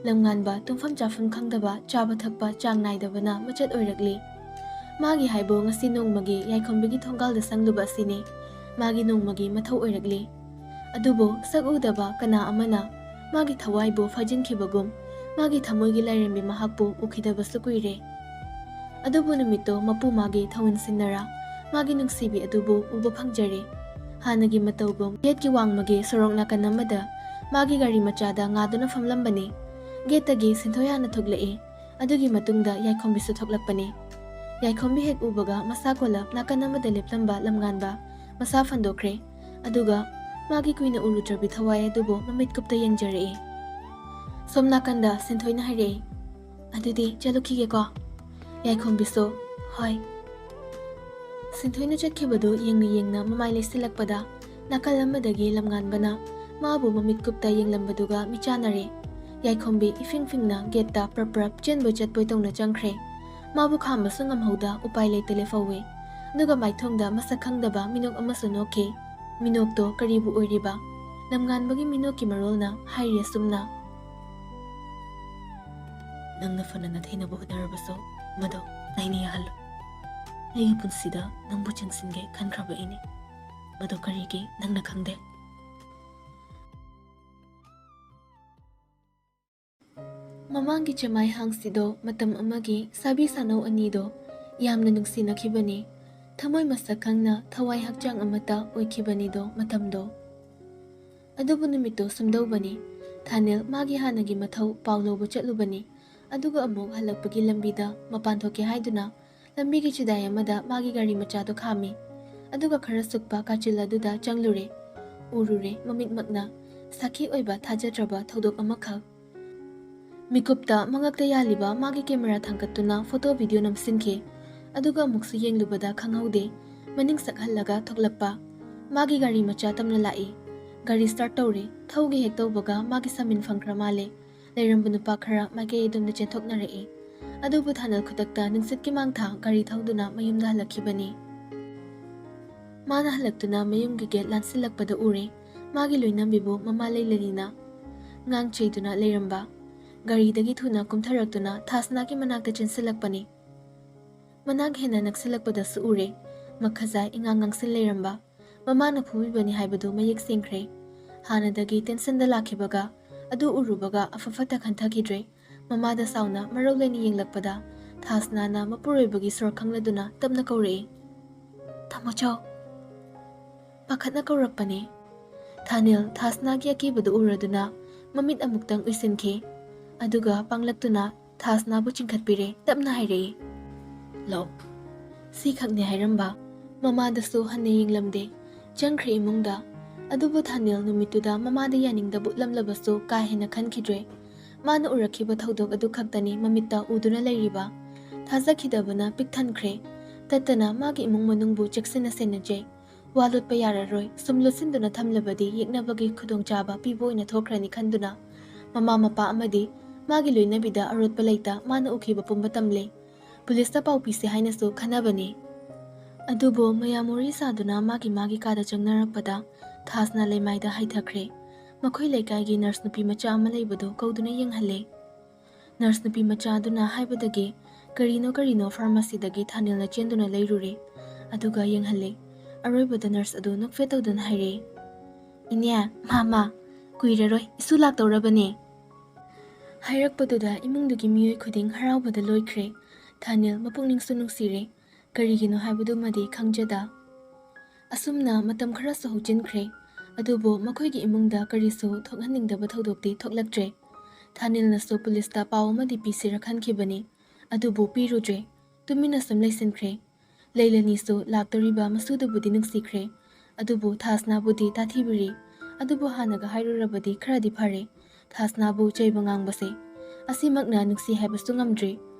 ꯂꯝꯉꯥꯟꯕ ꯇꯨꯝꯐꯝ ꯆꯥꯐꯝ ꯈꯪꯗꯕ, ꯆꯥꯕ ꯊꯛꯄ ꯆꯥꯡ ꯅꯥꯏꯗꯕꯅ ꯃꯆꯠ ꯑꯣꯏꯔꯛꯂꯤ꯫ ꯃꯥꯒꯤ ꯍꯥꯏꯕꯨ ꯉꯁꯤ ꯅꯣꯡꯃꯒꯤ ꯌꯥꯏꯈꯣꯝꯕꯤꯒꯤ ꯊꯣꯡꯒꯥꯜꯗ ꯆꯪꯂꯨꯕ ꯑꯁꯤꯅꯤ ꯃꯥꯒꯤ ꯅꯣꯡꯃꯒꯤ ꯃꯊꯧ ꯑꯣꯏꯔꯛꯂꯤ꯫ ꯑꯗꯨꯕꯨ ꯁꯛ ꯎꯗꯕ ꯀꯅꯥ ꯑꯃꯅ ꯃꯥꯒꯤ ꯊꯋꯥꯏꯕꯨ ꯐꯥꯖꯤꯟꯈꯤꯕꯒꯨꯝ ꯃꯥꯒꯤ ꯊꯃꯣꯏꯒꯤ ꯂꯥꯏꯔꯦꯝꯕꯤ ꯃꯍꯥꯛꯄꯨ ꯎꯈꯤꯗꯕꯁꯨ ꯀꯨꯏꯔꯦ꯫ ꯑꯗꯨꯕꯨ ꯅꯨꯃꯤꯠꯇꯣ ꯃꯄꯨ ꯃꯥꯒꯤ ꯊꯧꯑꯣꯏꯟꯁꯤꯟꯅꯔ ꯃꯥꯒꯤ ꯅꯨꯡꯁꯤꯕꯤ ꯑꯗꯨꯕꯨ ꯎꯕ ꯐꯪꯖꯔꯦ꯫ ꯍꯥꯟꯅꯒꯤ ꯃꯇꯧꯒꯨꯝ ꯒꯦꯠꯀꯤ ꯋꯥꯡꯃꯒꯤ ꯁꯣꯔꯣꯛ ꯅꯥꯀꯟ ꯑꯃꯗ ꯃꯥꯒꯤ ꯒꯥꯔꯤ ꯃꯆꯥꯗ ꯉꯥꯗꯨꯅ ꯐꯝꯂꯝꯕꯅꯤ꯫ ꯒꯦꯠꯇꯒꯤ ꯁꯤꯟꯊꯣꯏ ꯍꯥꯟꯅ ꯊꯣꯛꯂꯛꯏ꯫ ꯑꯗꯨꯒꯤ ꯃꯇꯨꯡꯗ ꯌꯥꯏꯈꯣꯝꯕꯤꯁꯨ ꯊꯣꯛꯂꯛꯄꯅꯤ꯫ ꯌꯥꯏꯈꯣꯝꯕꯤ ꯍꯦꯛ ꯎꯕꯒ ꯃꯁꯥ ꯀꯣꯜꯂꯞ ꯅꯥꯀꯟ ꯑꯃꯗ ꯂꯦꯞꯂꯝꯕ ꯂꯝꯉꯥꯟꯕ ꯃꯁꯥ ꯐꯟꯗꯣꯛꯈ꯭ꯔꯦ꯫ ꯑꯗꯨꯒ ꯃꯥꯒꯤ ꯀꯨꯏꯅ ꯎꯔꯨꯗ꯭ꯔꯕꯤ ꯊꯋꯥꯏ ꯑꯗꯨꯕꯨ ꯃꯃꯤꯠ ꯀꯨꯞꯇ ꯌꯦꯡꯖꯔꯛꯏ꯫ ꯁꯣꯝ ꯅꯥꯀꯟꯗ ꯁꯤꯟꯊꯣꯏꯅ ꯍꯥꯏꯔꯛꯏ, "ꯑꯗꯨꯗꯤ ꯆꯠꯂꯨꯈꯤꯒꯦꯀꯣ?" ꯌꯥꯏꯈꯣꯝꯕꯤꯁꯨ, "ꯍꯣꯏ꯫" ꯁꯤꯟꯊꯣꯏꯅ ꯆꯠꯈꯤꯕꯗꯨ ꯌꯦꯡꯅ ꯌꯦꯡꯅ ꯃꯃꯥꯏ ꯂꯩꯁꯤꯜꯂꯛꯄꯗ ꯅꯥꯀꯜ ꯑꯃꯗꯒꯤ ꯂꯝꯉꯥꯟꯕꯅ ꯃꯥꯕꯨ ꯃꯃꯤꯠ ꯀꯨꯞꯇ ꯌꯦꯡꯂꯝꯕꯗꯨꯒ ꯃꯤꯆꯥꯟꯅꯔꯦ꯫ ꯌꯥꯏꯈꯣꯝꯕꯤ ꯏꯐꯤꯡ ꯐꯤꯡꯅ ꯒꯦꯠꯇ ꯄ꯭ꯔꯞ ꯄ꯭ꯔꯞ ꯆꯦꯟꯕꯣꯏ ꯆꯠꯄꯣꯏ ꯇꯧꯅ ꯆꯪꯈ꯭ꯔꯦ꯫ ꯃꯥꯕꯨ ꯈꯥꯝꯕꯁꯨ ꯉꯝꯍꯧꯗ ꯎꯄꯥꯏ ꯂꯩꯇ ꯂꯦꯞꯍꯧꯋꯤ꯫ ꯑꯗꯨꯒ ꯃꯥꯏꯊꯣꯡꯗ ꯃꯁꯛ ꯈꯪꯗꯕ ꯃꯤꯅꯣꯛ ꯑꯃꯁꯨ ꯅꯣꯛꯈꯤ꯫ ꯃꯤꯅꯣꯛꯇꯣ ꯀꯔꯤꯕꯨ ꯑꯣꯏꯔꯤꯕ? ꯂꯝꯉꯥꯟꯕꯒꯤ ꯃꯤꯅꯣꯛꯀꯤ ꯃꯔꯣꯜꯅ ꯍꯥꯏꯔꯤ ꯑꯁꯨꯝꯅ, "ꯅꯪꯅ ꯐꯅ ꯅꯥꯊꯩꯅꯕ ꯍꯣꯠꯅꯔꯕꯁꯨ ꯃꯗꯣ ꯑꯩꯅ ꯌꯥꯍꯜꯂꯣꯏ꯫ ꯑꯩꯒꯤ ꯄꯨꯟꯁꯤꯗ ꯅꯪꯕꯨ ꯆꯦꯟꯁꯤꯟꯒꯦ ꯈꯟꯈ꯭ꯔꯕ ꯑꯩꯅꯤ꯫ ꯃꯗꯣ ꯀꯔꯤꯒꯤ ꯅꯪꯅ ꯈꯪꯗꯦ?" ꯃꯃꯥꯡꯒꯤ ꯆꯦꯃꯥꯏ ꯍꯥꯡꯁꯤꯗꯣ ꯃꯇꯝ ꯑꯃꯒꯤ ꯁꯥꯕꯤ ꯁꯥꯅꯧ ꯑꯅꯤꯗꯣ ꯌꯥꯝꯅ ꯅꯨꯡꯁꯤꯅꯈꯤꯕꯅꯤ꯫ ꯊꯃꯣꯏ ꯃꯁꯛ ꯈꯪꯅ ꯊꯋꯥꯏ ꯍꯛꯆꯥꯡ ꯑꯃꯠꯇ ꯑꯣꯏꯈꯤꯕꯅꯤꯗꯣ ꯃꯇꯝꯗꯣ꯫ ꯑꯗꯨꯕꯨ ꯅꯨꯃꯤꯠꯇꯣ ꯁꯨꯝꯗꯧꯕꯅꯤ꯫ ꯊꯥꯅꯦꯜ ꯃꯥꯒꯤ ꯍꯥꯟꯅꯒꯤ ꯃꯊꯧ ꯄꯥꯎ ꯂꯧꯕ ꯆꯠꯂꯨꯕꯅꯤ꯫ ꯑꯗꯨꯒ ꯑꯃꯨꯛ ꯍꯜꯂꯛꯄꯒꯤ ꯂꯝꯕꯤꯗ ꯃꯄꯥꯟ ꯊꯣꯛꯀꯦ ꯍꯥꯏꯗꯨꯅ ꯂꯝꯕꯤꯒꯤ ꯆꯤꯗꯥꯏ ꯑꯃꯗ ꯃꯥꯒꯤ ꯒꯥꯔꯤ ꯃꯆꯥꯗꯨ ꯈꯥꯝꯃꯤ꯫ ꯑꯗꯨꯒ ꯈꯔ ꯁꯨꯛꯄ ꯀꯥꯆꯤꯜ ꯑꯗꯨꯗ ꯆꯪꯂꯨꯔꯦ꯫ ꯎꯔꯨꯔꯦ ꯃꯃꯤꯠꯃꯛꯅ꯫ ꯁꯥꯈꯤ ꯑꯣꯏꯕ ꯊꯥꯖꯗ꯭ꯔꯕ ꯊꯧꯗꯣꯛ ꯑꯃꯈꯛ꯫ ꯃꯤꯀꯨꯞꯇ ꯃꯉꯛꯇ ꯌꯥꯜꯂꯤꯕ ꯃꯥꯒꯤ ꯀꯦꯃꯦꯔꯥ ꯊꯥꯡꯒꯠꯇꯨꯅ ꯐꯣꯇꯣ ꯚꯤꯗꯤꯑꯣ ꯅꯝꯁꯤꯟꯈꯤ꯫ ꯑꯗꯨꯒ ꯑꯃꯨꯛꯁꯨ ꯌꯦꯡꯂꯨꯕꯗ ꯈꯪꯍꯧꯗꯦ꯫ ꯃꯅꯤꯡ ꯁꯛꯍꯜꯂꯒ ꯊꯣꯛꯂꯛꯄ꯫ ꯃꯥꯒꯤ ꯒꯥꯔꯤ ꯃꯆꯥ ꯇꯝꯅ ꯂꯥꯛꯏ꯫ ꯒꯥꯔꯤ ꯁ꯭ꯇꯥꯔꯠ ꯇꯧꯔꯦ꯫ ꯊꯧꯒꯦ ꯍꯦꯛ ꯇꯧꯕꯒ ꯃꯥꯒꯤ ꯁꯥꯃꯤꯟ ꯐꯪꯈ꯭ꯔ ꯃꯥꯜꯂꯦ꯫ ꯂꯩꯔꯝꯕ ꯅꯨꯄꯥ ꯈꯔ ꯃꯥꯏꯀꯩ ꯑꯗꯣꯝꯗ ꯆꯦꯟꯊꯣꯛꯅꯔꯛꯏ꯫ ꯑꯗꯨꯕꯨ ꯊꯥꯅꯜ ꯈꯨꯗꯛꯇ ꯅꯨꯡꯁꯤꯠꯀꯤ ꯃꯥꯡꯊꯥ ꯒꯥꯔꯤ ꯊꯧꯗꯨꯅ ꯃꯌꯨꯝꯗ ꯍꯜꯂꯛꯈꯤꯕꯅꯤ꯫ ꯃꯥꯅ ꯍꯜꯂꯛꯇꯨꯅ ꯃꯌꯨꯝꯒꯤ ꯒꯦꯠ ꯂꯥꯟꯁꯤꯜꯂꯛꯄꯗ ꯎꯔꯦ꯫ ꯃꯥꯒꯤ ꯂꯣꯏꯅꯕꯤꯕꯨ ꯃꯃꯥ ꯂꯩꯂꯔꯤꯅ ꯉꯥꯡ ꯆꯩꯗꯨꯅ ꯂꯩꯔꯝꯕ꯫ ꯒꯥꯔꯤꯗꯒꯤ ꯊꯨꯅ ꯀꯨꯝꯊꯔꯛꯇꯨꯅ ꯊꯥꯁꯅꯥꯒꯤ ꯃꯅꯥꯛꯇ ꯆꯦꯟꯁꯤꯜꯂꯛꯄꯅꯤ꯫ ꯃꯅꯥꯛ ꯍꯦꯟꯅ ꯅꯛꯁꯤꯜꯂꯛꯄꯗꯁꯨ ꯎꯔꯦ꯫ ꯃꯈꯖꯥꯏ ꯏꯉꯥꯡ ꯉꯥꯡꯁꯤꯜ ꯂꯩꯔꯝꯕ꯫ ꯃꯃꯥꯅ ꯐꯨꯕꯤꯕꯅꯤ ꯍꯥꯏꯕꯗꯨ ꯃꯌꯦꯛ ꯁꯦꯡꯈ꯭ꯔꯦ꯫ ꯍꯥꯟꯅꯗꯒꯤ ꯇꯦꯟꯁꯟꯗ ꯂꯥꯛꯈꯤꯕꯒ ꯑꯗꯨ ꯎꯔꯨꯕꯒ ꯑꯐ ꯐꯠꯇ ꯈꯟꯊꯈꯤꯗ꯭ꯔꯦ꯫ ꯃꯃꯥꯗ ꯁꯥꯎꯅ ꯃꯔꯧ ꯂꯩꯅ ꯌꯦꯡꯂꯛꯄꯗ ꯊꯥꯁꯅꯥꯅ ꯃꯄꯨꯔꯣꯏꯕꯒꯤ ꯁꯣꯔ ꯈꯪꯂꯗꯨꯅ ꯇꯞꯅ ꯀꯧꯔꯛꯏ, "ꯊꯝꯃꯣꯆꯧ!" ꯄꯥꯈꯠꯅ ꯀꯧꯔꯛꯄꯅꯦ꯫ ꯊꯥꯅꯤꯜ ꯊꯥꯁꯅꯥꯒꯤ ꯑꯀꯤꯕꯗꯨ ꯎꯔꯗꯨꯅ ꯃꯃꯤꯠ ꯑꯃꯨꯛꯇꯪ ꯎꯏꯁꯤꯟꯈꯤ꯫ ꯑꯗꯨꯒ ꯄꯥꯡꯂꯛꯇꯨꯅ ꯊꯥꯁꯅꯥꯕꯨ ꯆꯤꯡꯈꯠꯄꯤꯔꯦ꯫ ꯇꯞꯅ ꯍꯥꯏꯔꯛꯏ, "ꯂꯣꯛ!" ꯁꯤꯈꯛꯅꯦ ꯍꯥꯏꯔꯝꯕ꯫ ꯃꯃꯥꯗꯁꯨ ꯍꯟꯅ ꯌꯦꯡꯂꯝꯗꯦ꯫ ꯆꯪꯈ꯭ꯔꯦ ꯏꯃꯨꯡꯗ꯫ ꯑꯗꯨꯕꯨ ꯊꯥꯅꯤꯜ ꯅꯨꯃꯤꯠꯇꯨꯗ ꯃꯃꯥꯗ ꯌꯥꯅꯤꯡꯗꯕ ꯎꯠꯂꯝꯂꯕꯁꯨ ꯀꯥ ꯍꯦꯟꯅ ꯈꯟꯈꯤꯗ꯭ꯔꯦ꯫ ꯃꯥꯅ ꯎꯔꯛꯈꯤꯕ ꯊꯧꯗꯣꯛ ꯑꯗꯨ ꯈꯛꯇꯅꯤ ꯃꯃꯤꯠꯇ ꯎꯗꯨꯅ ꯂꯩꯔꯤꯕ꯫ ꯊꯥꯖꯈꯤꯗꯕꯅ ꯄꯤꯛ ꯊꯟꯈ꯭ꯔꯦ꯫ ꯇꯠꯇꯅ ꯃꯥꯒꯤ ꯏꯃꯨꯡ ꯃꯅꯨꯡꯕꯨ ꯆꯦꯛꯁꯤꯟꯅ ꯁꯦꯟꯅꯖꯩ꯫ ꯋꯥ ꯂꯣꯠꯄ ꯌꯥꯔꯔꯣꯏ꯫ ꯁꯨꯝ ꯂꯣꯠꯁꯤꯟꯗꯨꯅ ꯊꯝꯂꯕꯗꯤ ꯌꯦꯛꯅꯕꯒꯤ ꯈꯨꯗꯣꯡꯆꯥꯕ ꯄꯤꯕ ꯑꯣꯏꯅ ꯊꯣꯛꯈ꯭ꯔꯅꯤ ꯈꯟꯗꯨꯅ ꯃꯃꯥ ꯃꯄꯥ ꯑꯃꯗꯤ ꯃꯥꯒꯤ ꯂꯣꯏꯅꯕꯤꯗ ꯑꯔꯣꯠꯄ ꯂꯩꯇ ꯃꯥꯅ ꯎꯈꯤꯕ ꯄꯨꯝꯕ ꯇꯝꯂꯦ꯫ ꯄꯨꯂꯤꯁꯇ ꯄꯥꯎ ꯄꯤꯁꯤ ꯍꯥꯏꯅꯁꯨ ꯈꯟꯅꯕꯅꯤ꯫ ꯑꯗꯨꯕꯨ ꯃꯌꯥꯝ ꯋꯥꯔꯤ ꯁꯥꯗꯨꯅ ꯃꯥꯒꯤ ꯃꯥꯒꯤ ꯀꯥꯗ ꯆꯪꯅꯔꯛꯄꯗ ꯊꯥꯁꯅ ꯂꯩꯃꯥꯏꯗ ꯍꯥꯏꯊꯈ꯭ꯔꯦ꯫ ꯃꯈꯣꯏ ꯂꯩꯀꯥꯏꯒꯤ ꯅꯔꯁ ꯅꯨꯄꯤ ꯃꯆꯥ ꯑꯃ ꯂꯩꯕꯗꯨ ꯀꯧꯗꯨꯅ ꯌꯦꯡꯍꯜꯂꯦ꯫ ꯅꯔꯁ ꯅꯨꯄꯤ ꯃꯆꯥ ꯑꯗꯨꯅ ꯍꯥꯏꯕꯗꯒꯤ ꯀꯔꯤꯅꯣ ꯀꯔꯤꯅꯣ ꯐꯥꯔꯃꯥꯁꯤꯗꯒꯤ ꯊꯥꯅꯤꯜꯅ ꯆꯦꯟꯗꯨꯅ ꯂꯩꯔꯨꯔꯦ꯫ ꯑꯗꯨꯒ ꯌꯦꯡꯍꯜꯂꯦ꯫ ꯑꯔꯣꯏꯕꯗ ꯅꯔꯁ ꯑꯗꯨ ꯅꯣꯛꯐꯦꯠ ꯇꯧꯗꯨꯅ ꯍꯥꯏꯔꯦ, "ꯏꯅꯦ, ꯃꯥꯃ, ꯀꯨꯏꯔꯔꯣꯏ, ꯏꯁꯨ ꯂꯥꯛꯇꯧꯔꯕꯅꯦ!" ꯍꯥꯏꯔꯛꯄꯗꯨꯗ ꯏꯃꯨꯡꯗꯨꯒꯤ ꯃꯤꯑꯣꯏ ꯈꯨꯗꯤꯡ ꯍꯔꯥꯎꯕꯗ ꯂꯣꯏꯈ꯭ꯔꯦ꯫ ꯊꯥꯅꯤꯜ ꯃꯄꯨꯛꯅꯤꯡꯁꯨ ꯅꯨꯡꯁꯤꯔꯦ꯫ ꯀꯔꯤꯒꯤꯅꯣ ꯍꯥꯏꯕꯗꯨꯃꯗꯤ ꯈꯪꯖꯗ꯫ ꯑꯁꯨꯝꯅ ꯃꯇꯝ ꯈꯔꯁꯨ ꯍꯧꯖꯤꯟꯈ꯭ꯔꯦ꯫ ꯑꯗꯨꯕꯨ ꯃꯈꯣꯏꯒꯤ ꯏꯃꯨꯡꯗ ꯀꯔꯤꯁꯨ ꯊꯣꯛꯍꯟꯅꯤꯡꯗꯕ ꯊꯧꯗꯣꯛꯇꯤ ꯊꯣꯛꯂꯛꯇ꯭ꯔꯦ꯫ ꯊꯥꯅꯤꯜꯅꯁꯨ ꯄꯨꯂꯤꯁꯇ ꯄꯥꯎ ꯑꯃꯗꯤ ꯄꯤꯁꯤꯔ ꯈꯟꯈꯤꯕꯅꯤ꯫ ꯑꯗꯨꯕꯨ ꯄꯤꯔꯨꯗ꯭ꯔꯦ꯫ ꯇꯨꯃꯤꯟꯅ ꯁꯨꯝ ꯂꯩꯁꯤꯟꯈ꯭ꯔꯦ꯫ ꯂꯩꯂꯅꯤꯁꯨ ꯂꯥꯛꯇꯧꯔꯤꯕ ꯃꯁꯨꯗꯨꯕꯨꯗꯤ ꯅꯨꯡꯁꯤꯈ꯭ꯔꯦ꯫ ꯑꯗꯨꯕꯨ ꯊꯥꯁꯅꯥꯕꯨꯗꯤ ꯇꯥꯊꯤꯕꯤꯔꯤ꯫ ꯑꯗꯨꯕꯨ ꯍꯥꯟꯅꯒ ꯍꯥꯏꯔꯨꯔꯕꯗꯤ ꯈꯔꯗꯤ ꯐꯔꯦ꯫ ꯊꯥꯁꯅꯥꯕꯨ ꯆꯩꯕ ꯉꯥꯡꯕꯁꯦ ꯑꯁꯤꯃꯛꯅ ꯅꯨꯡꯁꯤ ꯍꯥꯏꯕꯁꯨ ꯉꯝꯗ꯭ꯔꯦ꯫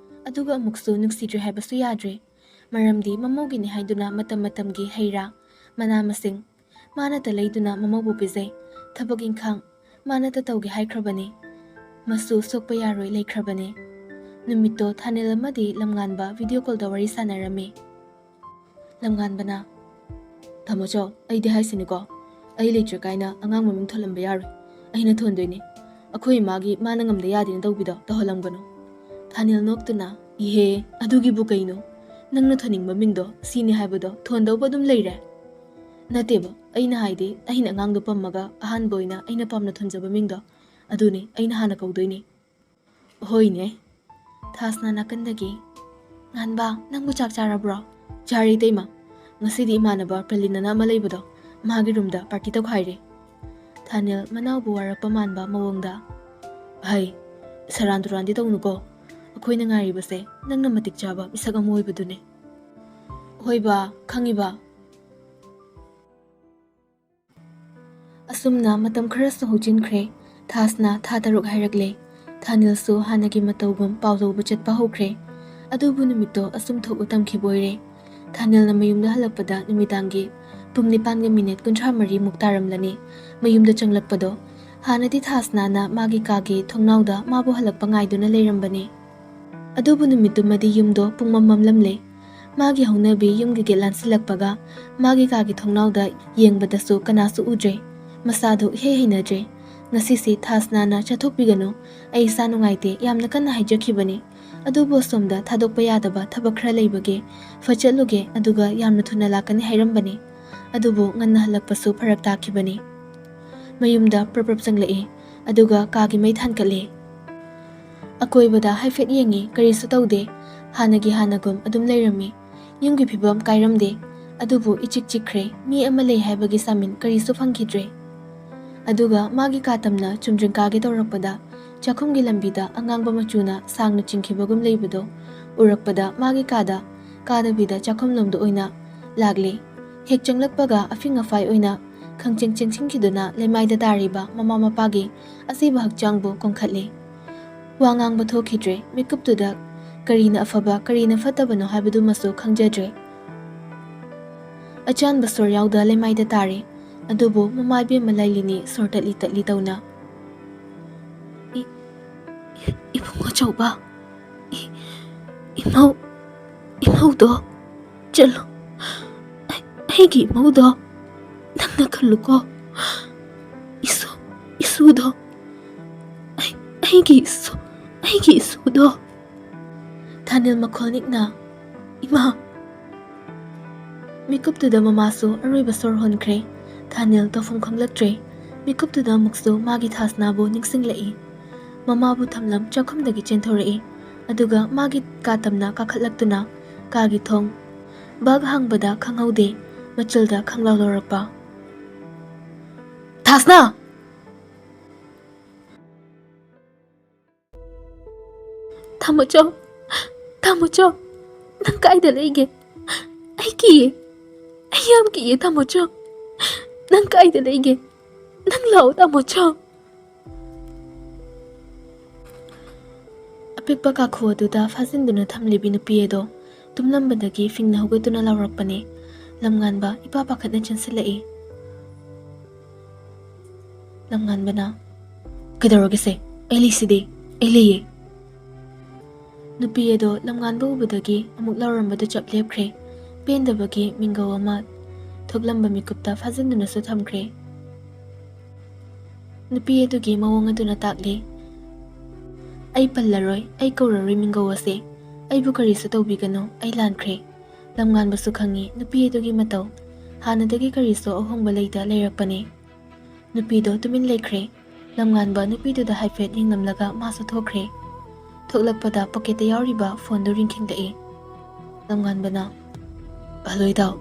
ꯑꯗꯨꯒ ꯑꯃꯨꯛꯁꯨ ꯅꯨꯡꯁꯤꯗ꯭ꯔꯦ ꯍꯥꯏꯕꯁꯨ ꯌꯥꯗ꯭ꯔꯦ꯫ ꯃꯔꯝꯗꯤ ꯃꯃꯧꯒꯤꯅꯤ ꯍꯥꯏꯗꯨꯅ ꯃꯇꯝ ꯃꯇꯝꯒꯤ ꯍꯩ ꯔꯥ, ꯃꯅꯥ ꯃꯁꯤꯡ ꯃꯥꯅꯇ ꯂꯩꯗꯨꯅ ꯃꯃꯧꯕꯨ ꯄꯤꯖꯩ꯫ ꯊꯕꯛ ꯏꯪꯈꯥꯡ ꯃꯥꯅꯇ ꯇꯧꯒꯦ ꯍꯥꯏꯈ꯭ꯔꯕꯅꯤ꯫ ꯃꯁꯨ ꯁꯣꯛꯄ ꯌꯥꯔꯣꯏ ꯂꯩꯈ꯭ꯔꯕꯅꯤ꯫ ꯅꯨꯃꯤꯠꯇꯣ ꯊꯥꯅꯤꯜ ꯑꯃꯗꯤ ꯂꯝꯉꯥꯟꯕ ꯚꯤꯗꯤꯑꯣ ꯀꯣꯜꯗ ꯋꯥꯔꯤ ꯁꯥꯟꯅꯔꯝꯃꯤ꯫ ꯂꯝꯉꯥꯟꯕꯅ, "ꯇꯥꯃꯣꯆꯧ, ꯑꯩꯗꯤ ꯍꯥꯏꯁꯤꯅꯤꯀꯣ, ꯑꯩ ꯂꯩꯇ꯭ꯔꯀꯥꯏꯅ ꯑꯉꯥꯡ ꯃꯃꯤꯡ ꯊꯣꯜꯂꯝꯕ ꯌꯥꯔꯣꯏ꯫ ꯑꯩꯅ ꯊꯣꯟꯗꯣꯏꯅꯤ꯫ ꯑꯩꯈꯣꯏ ꯏꯃꯥꯒꯤ ꯃꯥꯅ ꯉꯝꯗ ꯌꯥꯗꯦꯅ ꯇꯧꯕꯤꯗꯣ ꯇꯧꯍꯜꯂꯝꯒꯅꯨ꯫" ꯊꯥꯅꯤꯜ ꯅꯣꯛꯇꯨꯅ, "ꯏꯍꯦ, ꯑꯗꯨꯒꯤꯕꯨ ꯀꯩꯅꯣ? ꯅꯪꯅ ꯊꯣꯟꯅꯤꯡꯕ ꯃꯤꯡꯗꯣ ꯁꯤꯅꯤ ꯍꯥꯏꯕꯗꯣ ꯊꯣꯟꯗꯧꯕ ꯑꯗꯨꯝ ꯂꯩꯔꯦ꯫ ꯅꯠꯇꯦꯕ, ꯑꯩꯅ ꯍꯥꯏꯗꯤ ꯑꯩꯅ ꯑꯉꯥꯡꯗꯣ ꯄꯝꯃꯒ ꯑꯍꯥꯟꯕ ꯑꯣꯏꯅ ꯑꯩꯅ ꯄꯥꯝꯅ ꯊꯣꯟꯖꯕ ꯃꯤꯡꯗꯣ ꯑꯗꯨꯅꯤ ꯑꯩꯅ ꯍꯥꯟꯅ ꯀꯧꯗꯣꯏꯅꯤ꯫ ꯍꯣꯏꯅꯦ꯫ ꯊꯥꯁꯅ ꯅꯥꯀꯟꯗꯒꯤ, "ꯉꯥꯟꯕ, ꯅꯪꯕꯨ ꯆꯥꯛ ꯆꯥꯔꯕ꯭ꯔꯣ?" "ꯆꯥꯔꯦ, ꯏꯇꯩꯃ꯫ ꯉꯁꯤꯗꯤ ꯏꯃꯥꯟꯅꯕ ꯄ꯭ꯔꯂꯤꯟ ꯑꯅ ꯑꯃ ꯂꯩꯕꯗꯣ, ꯃꯥꯒꯤ ꯔꯨꯝꯗ ꯄꯥꯔꯇꯤ ꯇꯧꯈꯥꯏꯔꯦ"꯫ ꯊꯥꯅꯤꯜ ꯃꯅꯥꯎꯕꯨ ꯋꯥꯔꯛꯄ ꯃꯥꯟꯕ ꯃꯑꯣꯡꯗ, "ꯍꯩ, ꯁꯦꯔꯥꯟ ꯇꯨꯔꯥꯟꯗꯤ ꯇꯧꯅꯨꯀꯣ꯫ ꯑꯩꯈꯣꯏꯅ ꯉꯥꯏꯔꯤꯕꯁꯦ ꯅꯪꯅ ꯃꯇꯤꯛ ꯆꯥꯕ ꯃꯤꯁꯛ ꯑꯃ ꯑꯣꯏꯕꯗꯨꯅꯤ"꯫ "ꯍꯣꯏꯕ, ꯈꯪꯉꯤꯕ"꯫ ꯑꯁꯨꯝꯅ ꯃꯇꯝ ꯈꯔꯁꯨ ꯍꯧꯖꯤꯟꯈ꯭ꯔꯦ꯫ ꯊꯥꯁꯅ ꯊꯥ ꯇꯔꯨꯛ ꯍꯥꯏꯔꯛꯂꯦ꯫ ꯊꯥꯅꯤꯜꯁꯨ ꯍꯥꯟꯅꯒꯤ ꯃꯇꯧꯒꯨꯝ ꯄꯥꯎ ꯂꯧꯕ ꯆꯠꯄ ꯍꯧꯈ꯭ꯔꯦ꯫ ꯑꯗꯨꯕꯨ ꯅꯨꯃꯤꯠꯇꯣ ꯑꯁꯨꯝ ꯊꯣꯛꯎ ꯇꯝꯈꯤꯕ ꯑꯣꯏꯔꯦ꯫ ꯊꯥꯅꯤꯜꯅ ꯃꯌꯨꯝꯗ ꯍꯜꯂꯛꯄꯗ ꯅꯨꯃꯤꯗꯥꯡꯒꯤ ꯄꯨꯡ ꯅꯤꯄꯥꯟꯒ ꯃꯤꯅꯤꯠ ꯀꯨꯟꯊ꯭ꯔꯥ ꯃꯔꯤꯃꯨꯛ ꯇꯥꯔꯝꯂꯅꯤ꯫ ꯃꯌꯨꯝꯗ ꯆꯪꯂꯛꯄꯗꯣ ꯍꯥꯟꯅꯗꯤ ꯊꯥꯁꯅꯥꯅ ꯃꯥꯒꯤ ꯀꯥꯒꯤ ꯊꯣꯡꯅꯥꯎꯗ ꯃꯥꯕꯨ ꯍꯜꯂꯛꯄ ꯉꯥꯏꯗꯨꯅ ꯂꯩꯔꯝꯕꯅꯤ꯫ ꯑꯗꯨꯕꯨ ꯅꯨꯃꯤꯠꯇꯨꯃꯗꯤ ꯌꯨꯝꯗꯣ ꯄꯨꯡꯃꯝ ꯃꯝꯂꯝꯂꯦ꯫ ꯃꯥꯒꯤ ꯍꯧꯅꯕꯤ ꯌꯨꯝꯒꯤ ꯒꯦꯠ ꯂꯥꯟꯁꯤꯜꯂꯛꯄꯒ ꯃꯥꯒꯤ ꯀꯥꯒꯤ ꯊꯣꯡꯅꯥꯎꯗ ꯌꯦꯡꯕꯗꯁꯨ ꯀꯅꯥꯁꯨ ꯎꯗ꯭ꯔꯦ꯫ ꯃꯁꯥꯗꯨ ꯏꯍꯩ ꯍꯩꯅꯗ꯭ꯔꯦ꯫ "ꯉꯁꯤꯁꯤ ꯊꯥꯁꯅꯥꯅ ꯆꯠꯊꯣꯛꯄꯤꯒꯅꯨ, ꯑꯩ ꯏꯁꯥ ꯅꯨꯡꯉꯥꯏꯇꯦ" ꯌꯥꯝꯅ ꯀꯟꯅ ꯍꯥꯏꯖꯈꯤꯕꯅꯤ꯫ ꯑꯗꯨꯕꯨ ꯑꯁꯣꯝꯗ ꯊꯥꯗꯣꯛꯄ ꯌꯥꯗꯕ ꯊꯕꯛ ꯈꯔ ꯂꯩꯕꯒꯤ ꯐꯠ ꯆꯠꯂꯨꯒꯦ, ꯑꯗꯨꯒ ꯌꯥꯝꯅ ꯊꯨꯅ ꯂꯥꯛꯀꯅꯤ ꯍꯥꯏꯔꯝꯕꯅꯤ꯫ ꯑꯗꯨꯕꯨ ꯉꯟꯅ ꯍꯜꯂꯛꯄꯁꯨ ꯐꯔꯛ ꯇꯥꯈꯤꯕꯅꯤ꯫ ꯃꯌꯨꯝꯗ ꯄ꯭ꯔꯞ ꯄ꯭ꯔꯞ ꯆꯪꯂꯛꯏ, ꯑꯗꯨꯒ ꯀꯥꯒꯤ ꯃꯩ ꯊꯥꯟꯒꯠꯂꯤ꯫ ꯑꯀꯣꯏꯕꯗ ꯍꯥꯏꯐꯦꯠ ꯌꯦꯡꯉꯤ, ꯀꯔꯤꯁꯨ ꯇꯧꯗꯦ꯫ ꯍꯥꯟꯅꯒꯤ ꯍꯥꯟꯅꯒꯨꯝ ꯑꯗꯨꯝ ꯂꯩꯔꯝꯃꯤ꯫ ꯌꯨꯝꯒꯤ ꯐꯤꯕꯝ ꯀꯥꯏꯔꯝꯗꯦ꯫ ꯑꯗꯨꯕꯨ ꯏꯆꯤꯛ ꯆꯤꯛꯈ꯭ꯔꯦ, ꯃꯤ ꯑꯃ ꯂꯩ ꯍꯥꯏꯕꯒꯤ ꯁꯥꯃꯤꯟ ꯀꯔꯤꯁꯨ ꯐꯪꯈꯤꯗ꯭ꯔꯦ꯫ ꯑꯗꯨꯒ ꯃꯥꯒꯤ ꯀꯥ ꯇꯝꯅ ꯆꯨꯝꯗ꯭ꯔꯤꯡ ꯀꯥꯒꯦ ꯇꯧꯔꯛꯄꯗ ꯆꯥꯛꯈꯨꯝꯒꯤ ꯂꯝꯕꯤꯗ ꯑꯉꯥꯡꯕ ꯃꯆꯨꯅ ꯁꯥꯡꯅ ꯆꯤꯡꯈꯤꯕꯒꯨꯝ ꯂꯩꯕꯗꯣ ꯎꯔꯛꯄꯗ ꯃꯥꯒꯤ ꯀꯥꯗ ꯀꯥꯗꯕꯤꯗ ꯆꯥꯛꯈꯨꯝꯂꯣꯝꯗ ꯑꯣꯏꯅ ꯂꯥꯛꯂꯦ꯫ ꯍꯦꯛ ꯆꯪꯂꯛꯄꯒ ꯑꯐꯤꯡ ꯑꯐꯥꯏ ꯑꯣꯏꯅ ꯈꯪꯆꯦꯡ ꯆꯦꯡꯁꯤꯟꯈꯤꯗꯨꯅ ꯂꯩꯃꯥꯏꯗ ꯇꯥꯔꯤꯕ ꯃꯃꯥ ꯃꯄꯥꯒꯤ ꯑꯁꯤꯕ ꯍꯛꯆꯥꯡꯕꯨ ꯀꯣꯟꯈꯠꯂꯦ꯫ ꯋꯥ ꯉꯥꯡꯕ ꯊꯣꯛꯈꯤꯗ꯭ꯔꯦ꯫ ꯃꯤꯀꯨꯞꯇꯨꯗ ꯀꯔꯤꯅ ꯑꯐꯕ, ꯀꯔꯤꯅ ꯐꯠꯇꯕꯅꯣ ꯍꯥꯏꯕꯗꯨꯃꯁꯨ ꯈꯪꯖꯗ꯭ꯔꯦ꯫ ꯑꯆꯥꯟꯕ ꯁꯣꯔ ꯌꯥꯎꯗ ꯂꯩꯃꯥꯏꯗ ꯇꯥꯔꯦ꯫ ꯑꯗꯨꯕꯨ ꯃꯃꯥ ꯏꯕꯦꯝꯃ ꯂꯥꯏꯂꯤꯅꯤ ꯁꯣꯔ ꯇꯠꯂꯤ ꯇꯠꯂꯤ ꯇꯧꯅ, "ꯏ-, ꯏ-, ꯏꯕꯨꯡ ꯑꯆꯧꯕ, ꯏ-, ꯏꯃꯧ, ꯏꯃꯧꯗꯣ, ꯆꯠꯂꯣ꯫ ꯑꯩ-, ꯑꯩꯒꯤ ꯏꯃꯧꯗꯣ ꯅꯪꯅ ꯈꯜꯂꯨꯀꯣ꯫ ꯏꯁꯨ, ꯏꯁꯨꯗꯣ, ꯑꯩ-, ꯑꯩꯒꯤ ꯏꯁꯨ, ꯑꯩꯒꯤ ꯏꯁꯨꯗꯣ"꯫ ꯊꯥꯅꯤꯜ ꯃꯈꯣꯜ ꯅꯤꯛꯅ, ꯏꯃꯥ! ꯃꯤꯀꯨꯞꯇꯨꯗ ꯃꯃꯥꯁꯨ ꯑꯔꯣꯏꯕ ꯁꯣꯔ ꯍꯣꯟꯈ꯭ꯔꯦ꯫ ꯊꯥꯅꯤꯜ ꯇꯧꯐꯝ ꯈꯪꯂꯛꯇ꯭ꯔꯦ꯫ ꯃꯤꯀꯨꯞꯇꯨꯗ ꯑꯃꯨꯛꯁꯨ ꯃꯥꯒꯤ ꯊꯥꯁꯅꯥꯕꯨ ꯅꯤꯡꯁꯤꯡꯂꯛꯏ꯫ ꯃꯃꯥꯕꯨ ꯊꯝꯂꯝ ꯆꯥꯛꯈꯨꯝꯗꯒꯤ ꯆꯦꯟꯊꯣꯔꯛꯏ꯫ ꯑꯗꯨꯒ ꯃꯥꯒꯤ ꯀꯥ ꯇꯝꯅ ꯀꯥꯈꯠꯂꯛꯇꯨꯅ ꯀꯥꯒꯤ ꯊꯣꯡ ꯕꯛ ꯍꯥꯡꯕꯗ ꯈꯪꯍꯧꯗꯦ, ꯃꯆꯤꯜꯗ ꯈꯪꯂꯥꯎ ꯂꯧꯔꯛꯄ꯫ "ꯊꯥꯁꯅꯥ!" "ꯇꯥꯃꯣꯆꯧ, ꯇꯥꯃꯣꯆꯧ, ꯅꯪ ꯀꯥꯏꯗ ꯂꯩꯒꯦ? ꯑꯩ ꯀꯤꯌꯦ, ꯑꯩ ꯌꯥꯝ ꯀꯤꯌꯦ ꯇꯥꯃꯣꯆꯧ꯫ ꯅꯪ ꯀꯥꯏꯗ ꯂꯩꯒꯦ? ꯅꯪ ꯂꯥꯛꯑꯣ ꯇꯥꯃꯣꯆꯧ꯫" ꯑꯄꯤꯛꯄ ꯀꯥꯈꯨ ꯑꯗꯨꯗ ꯐꯥꯖꯤꯟꯗꯨꯅ ꯊꯝꯂꯤꯕꯤ ꯅꯨꯄꯤ ꯑꯗꯣ ꯇꯨꯝꯂꯝꯕꯗꯒꯤ ꯐꯤꯡꯅ ꯍꯧꯒꯠꯇꯨꯅ ꯂꯥꯎꯔꯛꯄꯅꯦ꯫ ꯂꯝꯉꯥꯟꯕ ꯏꯄꯥ ꯄꯥꯈꯠꯅ ꯆꯦꯟꯁꯤꯜꯂꯛꯏ꯫ ꯂꯝꯉꯥꯟꯕꯅ, "ꯀꯩꯗꯧꯔꯒꯦꯁꯦ? ꯑꯩ ꯂꯩꯁꯤꯗꯤ, ꯑꯩ ꯂꯩꯌꯦ꯫" ꯅꯨꯄꯤ ꯑꯗꯣ ꯂꯝꯉꯥꯟꯕ ꯎꯕꯗꯒꯤ ꯑꯃꯨꯛ ꯂꯥꯎꯔꯝꯕꯗꯨ ꯆꯞ ꯂꯦꯞꯈ꯭ꯔꯦ꯫ ꯄꯦꯟꯗꯕꯒꯤ ꯃꯤꯡꯒꯧ ꯑꯃ ꯊꯣꯛꯂꯝꯕ ꯃꯤꯀꯨꯞꯇ ꯐꯥꯖꯤꯟꯗꯨꯅꯁꯨ ꯊꯝꯈ꯭ꯔꯦ꯫ ꯅꯨꯄꯤ ꯑꯗꯨꯒꯤ ꯃꯑꯣꯡ ꯑꯗꯨꯅ ꯇꯥꯛꯂꯤ, "ꯑꯩ ꯄꯜꯂꯔꯣꯏ, ꯑꯩ ꯀꯧꯔꯔꯣꯏ ꯃꯤꯡꯒꯧ ꯑꯁꯦ꯫ ꯑꯩꯕꯨ ꯀꯔꯤꯁꯨ ꯇꯧꯕꯤꯒꯅꯨ, ꯑꯩ ꯂꯥꯟꯈ꯭ꯔꯦ꯫" ꯂꯝꯉꯥꯟꯕꯁꯨ ꯈꯪꯉꯤ ꯅꯨꯄꯤ ꯑꯗꯨꯒꯤ ꯃꯇꯧ꯫ ꯍꯥꯟꯅꯗꯒꯤ ꯀꯔꯤꯁꯨ ꯑꯍꯣꯡꯕ ꯂꯩꯇ ꯂꯩꯔꯛꯄꯅꯤ꯫ ꯅꯨꯄꯤꯗꯣ ꯇꯨꯃꯤꯟ ꯂꯩꯈ꯭ꯔꯦ꯫ ꯂꯝꯉꯥꯟꯕ ꯅꯨꯄꯤꯗꯨꯗ ꯍꯥꯏꯐꯦꯠ ꯌꯦꯡꯂꯝꯂꯒ ꯃꯥꯁꯨ ꯊꯣꯛꯈ꯭ꯔꯦ꯫ ꯊꯣꯛꯂꯛꯄꯗ ꯄꯣꯀꯦꯠꯇ ꯌꯥꯎꯔꯤꯕ ꯐꯣꯟꯗꯨ ꯔꯤꯡꯈꯤꯡꯂꯛꯏ꯫ ꯂꯝꯉꯥꯟꯕꯅ, "ꯍꯜꯂꯣ ꯏꯇꯥꯎ꯫"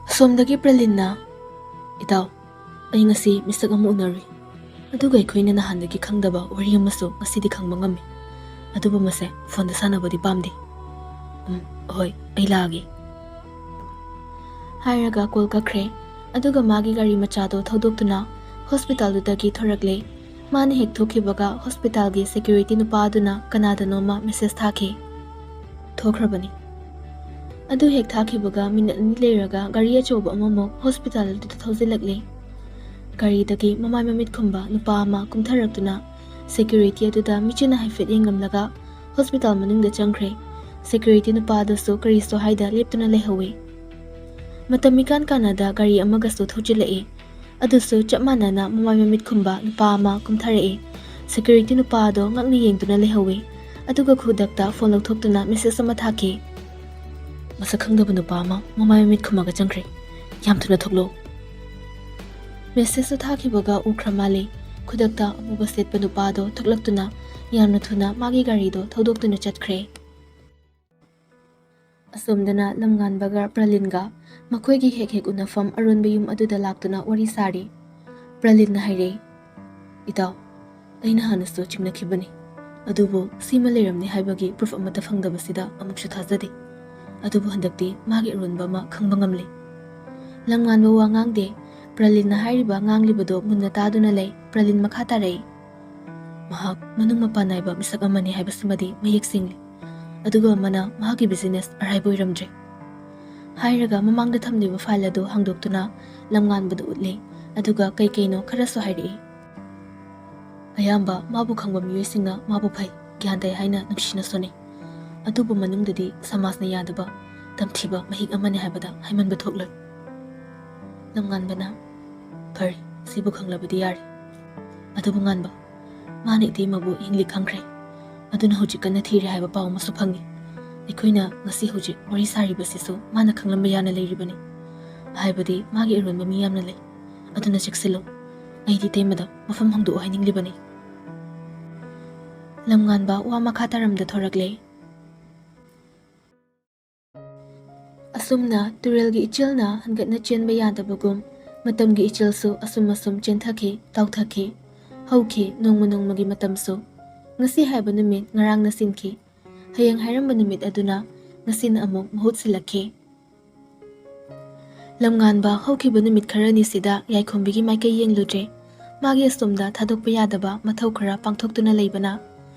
ꯑꯁꯣꯝꯗꯒꯤ ꯄ꯭ꯔꯂꯤꯟꯅ, "ꯏꯇꯥꯎ, ꯑꯩ ꯉꯁꯤ ꯃꯤꯁꯛ ꯑꯃ ꯎꯅꯔꯨꯏ꯫ ꯑꯗꯨꯒ ꯑꯩꯈꯣꯏꯅ ꯅꯍꯥꯟꯗꯒꯤ ꯈꯪꯗꯕ ꯋꯥꯔꯤ ꯑꯃꯁꯨ ꯉꯁꯤꯗꯤ ꯈꯪꯕ ꯉꯝꯃꯤ꯫ ꯑꯗꯨꯕꯨ ꯃꯁꯦ ꯐꯣꯟꯗ ꯁꯥꯟꯅꯕꯗꯤ ꯄꯥꯝꯗꯦ꯫ ꯎꯝ, ꯍꯣꯏ, ꯑꯩ ꯂꯥꯛꯑꯒꯦ꯫" ꯍꯥꯏꯔꯒ ꯀꯣꯜ ꯀꯛꯈ꯭ꯔꯦ꯫ ꯑꯗꯨꯒ ꯃꯥꯒꯤ ꯒꯥꯔꯤ ꯃꯆꯥꯗꯣ ꯊꯧꯗꯣꯛꯇꯨꯅ ꯍꯣꯁꯄꯤꯇꯥꯜꯗꯨꯗꯒꯤ ꯊꯣꯔꯛꯂꯦ꯫ ꯃꯥꯅ ꯍꯦꯛ ꯊꯣꯛꯈꯤꯕꯒ ꯍꯣꯁꯄꯤꯇꯥꯜꯒꯤ ꯁꯦꯀ꯭ꯌꯨꯔꯤꯇꯤ ꯅꯨꯄꯥ ꯑꯗꯨꯅ ꯀꯅꯥꯗꯅꯣꯃ ꯃꯦꯁꯦꯖ ꯊꯥꯈꯤ꯫ ꯊꯣꯛꯈ꯭ꯔꯕꯅꯤ꯫ ꯑꯗꯨ ꯍꯦꯛ ꯊꯥꯈꯤꯕꯒ ꯃꯤꯅꯠ ꯑꯅꯤ ꯂꯩꯔꯒ ꯒꯥꯔꯤ ꯑꯆꯧꯕ ꯑꯃꯃꯨꯛ ꯍꯣꯁꯄꯤꯇꯥꯜ ꯑꯗꯨꯗ ꯊꯧꯖꯤꯜꯂꯛꯂꯦ꯫ ꯒꯥꯔꯤꯗꯒꯤ ꯃꯃꯥꯏ ꯃꯃꯤꯠ ꯈꯨꯝꯕ ꯅꯨꯄꯥ ꯑꯃ ꯀꯨꯝꯊꯔꯛꯇꯨꯅ ꯁꯦꯀ꯭ꯌꯨꯔꯤꯇꯤ ꯑꯗꯨꯗ ꯃꯤꯠꯆꯤꯅ ꯍꯥꯏꯐꯦꯠ ꯌꯦꯡꯂꯝꯂꯒ ꯍꯣꯁꯄꯤꯇꯥꯜ ꯃꯅꯨꯡꯗ ꯆꯪꯈ꯭ꯔꯦ꯫ ꯁꯦꯀ꯭ꯌꯨꯔꯤꯇꯤ ꯅꯨꯄꯥ ꯑꯗꯨꯁꯨ ꯀꯔꯤꯁꯨ ꯍꯥꯏꯗ ꯂꯦꯞꯇꯨꯅ ꯂꯩꯍꯧꯋꯤ꯫ ꯃꯇꯝ ꯏꯀꯥꯟ ꯀꯥꯟꯅꯗ ꯒꯥꯔꯤ ꯑꯃꯒꯁꯨ ꯊꯧꯖꯤꯜꯂꯛꯏ꯫ ꯑꯗꯨꯁꯨ ꯆꯞ ꯃꯥꯟꯅꯅ ꯃꯃꯥꯏ ꯃꯃꯤꯠ ꯈꯨꯝꯕ ꯅꯨꯄꯥ ꯑꯃ ꯀꯨꯝꯊꯔꯛꯏ꯫ ꯁꯦꯀ꯭ꯌꯨꯔꯤꯇꯤ ꯅꯨꯄꯥ ꯑꯗꯣ ꯉꯛꯅ ꯌꯦꯡꯗꯨꯅ ꯂꯩꯍꯧꯋꯤ꯫ ꯑꯗꯨꯒ ꯈꯨꯗꯛꯇ ꯐꯣꯟ ꯂꯧꯊꯣꯛꯇꯨꯅ ꯃꯦꯁꯦꯖ ꯑꯃ ꯊꯥꯈꯤ꯫ ꯃꯁꯛ ꯈꯪꯗꯕ ꯅꯨꯄꯥ ꯑꯃ ꯃꯃꯥꯏ ꯃꯃꯤꯠ ꯈꯨꯝꯃꯒ ꯆꯪꯈ꯭ꯔꯦ꯫ "ꯌꯥꯝ ꯊꯨꯅ ꯊꯣꯛꯂꯛꯑꯣ!" ꯃꯦꯁꯦꯖꯇꯨ ꯊꯥꯈꯤꯕꯒ ꯎꯈ꯭ꯔ ꯃꯥꯜꯂꯦ꯫ ꯈꯨꯗꯛꯇ ꯑꯃꯨꯕ ꯁꯦꯠꯄ ꯅꯨꯄꯥꯗꯣ ꯊꯣꯛꯂꯛꯇꯨꯅ ꯌꯥꯝꯅ ꯊꯨꯅ ꯃꯥꯒꯤ ꯒꯥꯔꯤꯗꯣ ꯊꯧꯗꯣꯛꯇꯨꯅ ꯆꯠꯈ꯭ꯔꯦ꯫ ꯑꯁꯣꯝꯗꯅ ꯂꯝꯉꯥꯟꯕꯒ ꯄ꯭ꯔꯂꯤꯟꯒ ꯃꯈꯣꯏꯒꯤ ꯍꯦꯛ ꯍꯦꯛ ꯎꯅꯐꯝ ꯑꯔꯣꯟꯕ ꯌꯨꯝ ꯑꯗꯨꯗ ꯂꯥꯛꯇꯨꯅ ꯋꯥꯔꯤ ꯁꯥꯔꯤ꯫ ꯄ꯭ꯔꯂꯤꯟꯅ ꯍꯥꯏꯔꯛꯏ, "ꯏꯇꯥꯎ, ꯑꯩꯅ ꯍꯥꯟꯅꯁꯨ ꯆꯤꯡꯅꯈꯤꯕꯅꯤ, ꯑꯗꯨꯕꯨ ꯁꯤꯃ ꯂꯩꯔꯝꯅꯤ ꯍꯥꯏꯕꯒꯤ ꯄ꯭ꯔꯨꯐ ꯑꯃꯠꯇ ꯐꯪꯗꯕꯁꯤꯗ ꯑꯃꯨꯛꯁꯨ ꯊꯥꯖꯗꯦ꯫ ꯑꯗꯨꯕꯨ ꯍꯟꯗꯛꯇꯤ ꯃꯥꯒꯤ ꯑꯔꯣꯟꯕ ꯑꯃ ꯈꯪꯕ ꯉꯝꯂꯦ꯫" ꯂꯝꯉꯥꯟꯕ ꯋꯥ ꯉꯥꯡꯗꯦ꯫ ꯄ꯭ꯔꯂꯤꯟꯅ ꯍꯥꯏꯔꯤꯕ ꯉꯥꯡꯂꯤꯕꯗꯣ ꯃꯨꯟꯅ ꯇꯥꯗꯨꯅ ꯂꯩ꯫ ꯄ꯭ꯔꯂꯤꯟ ꯃꯈꯥ ꯇꯥꯔꯛꯏ, "ꯃꯍꯥꯛ ꯃꯅꯨꯡ ꯃꯄꯥꯟ ꯅꯥꯏꯕ ꯃꯤꯁꯛ ꯑꯃꯅꯤ ꯍꯥꯏꯕꯁꯤꯃꯗꯤ ꯃꯌꯦꯛ ꯁꯦꯡꯂꯤ꯫ ꯑꯗꯨꯒ ꯑꯃꯅ ꯃꯍꯥꯛꯀꯤ ꯕꯤꯖꯤꯅꯦꯁ ꯑꯔꯥꯏꯕ ꯑꯣꯏꯔꯝꯗ꯭ꯔꯦ꯫" ꯍꯥꯏꯔꯒ ꯃꯃꯥꯡꯗ ꯊꯝꯂꯤꯕ ꯐꯥꯏꯜ ꯑꯗꯨ ꯍꯥꯡꯗꯣꯛꯇꯨꯅ ꯂꯝꯉꯥꯟꯕꯗ ꯎꯠꯂꯤ꯫ ꯑꯗꯨꯒ ꯀꯩ ꯀꯩꯅꯣ ꯈꯔꯁꯨ ꯍꯥꯏꯔꯛꯏ꯫ "ꯑꯌꯥꯝꯕ ꯃꯥꯕꯨ ꯈꯪꯕ ꯃꯤꯑꯣꯏꯁꯤꯡꯅ ꯃꯥꯕꯨ ꯐꯩ, ꯒ꯭ꯌꯥꯟ ꯇꯥꯏ ꯍꯥꯏꯅ ꯅꯨꯡꯁꯤꯅ ꯁꯣꯟꯅꯩ꯫ ꯑꯗꯨꯕꯨ ꯃꯅꯨꯡꯗꯗꯤ ꯁꯃꯥꯖꯅ ꯌꯥꯗꯕ, ꯇꯝꯊꯤꯕ ꯃꯍꯤꯛ ꯑꯃꯅꯤ ꯍꯥꯏꯕꯗ ꯍꯥꯏꯃꯟꯕ ꯊꯣꯛꯂꯣꯏ꯫" ꯂꯝꯉꯥꯟꯕꯅ, "ꯐꯔꯦ, ꯁꯤꯕꯨ ꯈꯪꯂꯕꯗꯤ ꯌꯥꯔꯦ꯫ ꯑꯗꯨꯕꯨ ꯉꯥꯟꯕ, ꯃꯥꯅ ꯏꯇꯩꯃꯕꯨ ꯍꯤꯡꯂꯤ ꯈꯪꯈ꯭ꯔꯦ꯫ ꯑꯗꯨꯅ ꯍꯧꯖꯤꯛ ꯀꯟꯅ ꯊꯤꯔꯤ ꯍꯥꯏꯕ ꯄꯥꯎ ꯑꯃꯁꯨ ꯐꯪꯉꯤ꯫ ꯑꯩꯈꯣꯏꯅ ꯉꯁꯤ ꯍꯧꯖꯤꯛ ꯋꯥꯔꯤ ꯁꯥꯔꯤꯕꯁꯤꯁꯨ ꯃꯥꯅ ꯈꯪꯂꯝꯕ ꯌꯥꯅ ꯂꯩꯔꯤꯕꯅꯤ꯫ ꯍꯥꯏꯕꯗꯤ ꯃꯥꯒꯤ ꯑꯔꯣꯟꯕ ꯃꯤ ꯌꯥꯝꯅ ꯂꯩ꯫ ꯑꯗꯨꯅ ꯆꯦꯛꯁꯤꯜꯂꯨ꯫ ꯑꯩꯗꯤ ꯏꯇꯩꯃꯗ ꯃꯐꯝ ꯍꯣꯡꯗꯣꯛꯑꯣ ꯍꯥꯏꯅꯤꯡꯂꯤꯕꯅꯤ꯫" ꯂꯝꯉꯥꯟꯕ ꯋꯥ ꯃꯈꯥ ꯇꯥꯔꯝꯗ ꯊꯣꯔꯛꯂꯦ꯫ ꯑꯁꯨꯝꯅ ꯇꯨꯔꯦꯜꯒꯤ ꯏꯆꯦꯜꯅ ꯍꯟꯒꯠꯅ ꯆꯦꯟꯕ ꯌꯥꯗꯕꯒꯨꯝ, ꯃꯇꯝꯒꯤ ꯏꯆꯦꯜꯁꯨ ꯑꯁꯨꯝ ꯑꯁꯨꯝ ꯆꯦꯟꯊꯈꯤ, ꯇꯥꯎꯊꯈꯤ꯫ ꯍꯧꯈꯤ ꯅꯣꯡꯃ ꯅꯣꯡꯃꯒꯤ ꯃꯇꯝꯁꯨ꯫ ꯉꯁꯤ ꯍꯥꯏꯕ ꯅꯨꯃꯤꯠ ꯉꯔꯥꯡꯅ ꯁꯤꯟꯈꯤ꯫ ꯍꯌꯦꯡ ꯍꯥꯏꯔꯝꯕ ꯅꯨꯃꯤꯠ ꯑꯗꯨꯅ ꯉꯁꯤꯅ ꯑꯃꯨꯛ ꯃꯍꯨꯠ ꯁꯤꯜꯂꯛꯈꯤ꯫ ꯂꯝꯉꯥꯟꯕ ꯍꯧꯈꯤꯕ ꯅꯨꯃꯤꯠ ꯈꯔꯅꯤꯁꯤꯗ ꯌꯥꯏꯈꯣꯝꯕꯤꯒꯤ ꯃꯥꯏꯀꯩ ꯌꯦꯡꯂꯨꯗ꯭ꯔꯦ꯫ ꯃꯥꯒꯤ ꯑꯁꯣꯝꯗ ꯊꯥꯗꯣꯛꯄ ꯌꯥꯗꯕ ꯃꯊꯧ ꯈꯔ ꯄꯥꯡꯊꯣꯛꯇꯨꯅ ꯂꯩꯕꯅ꯫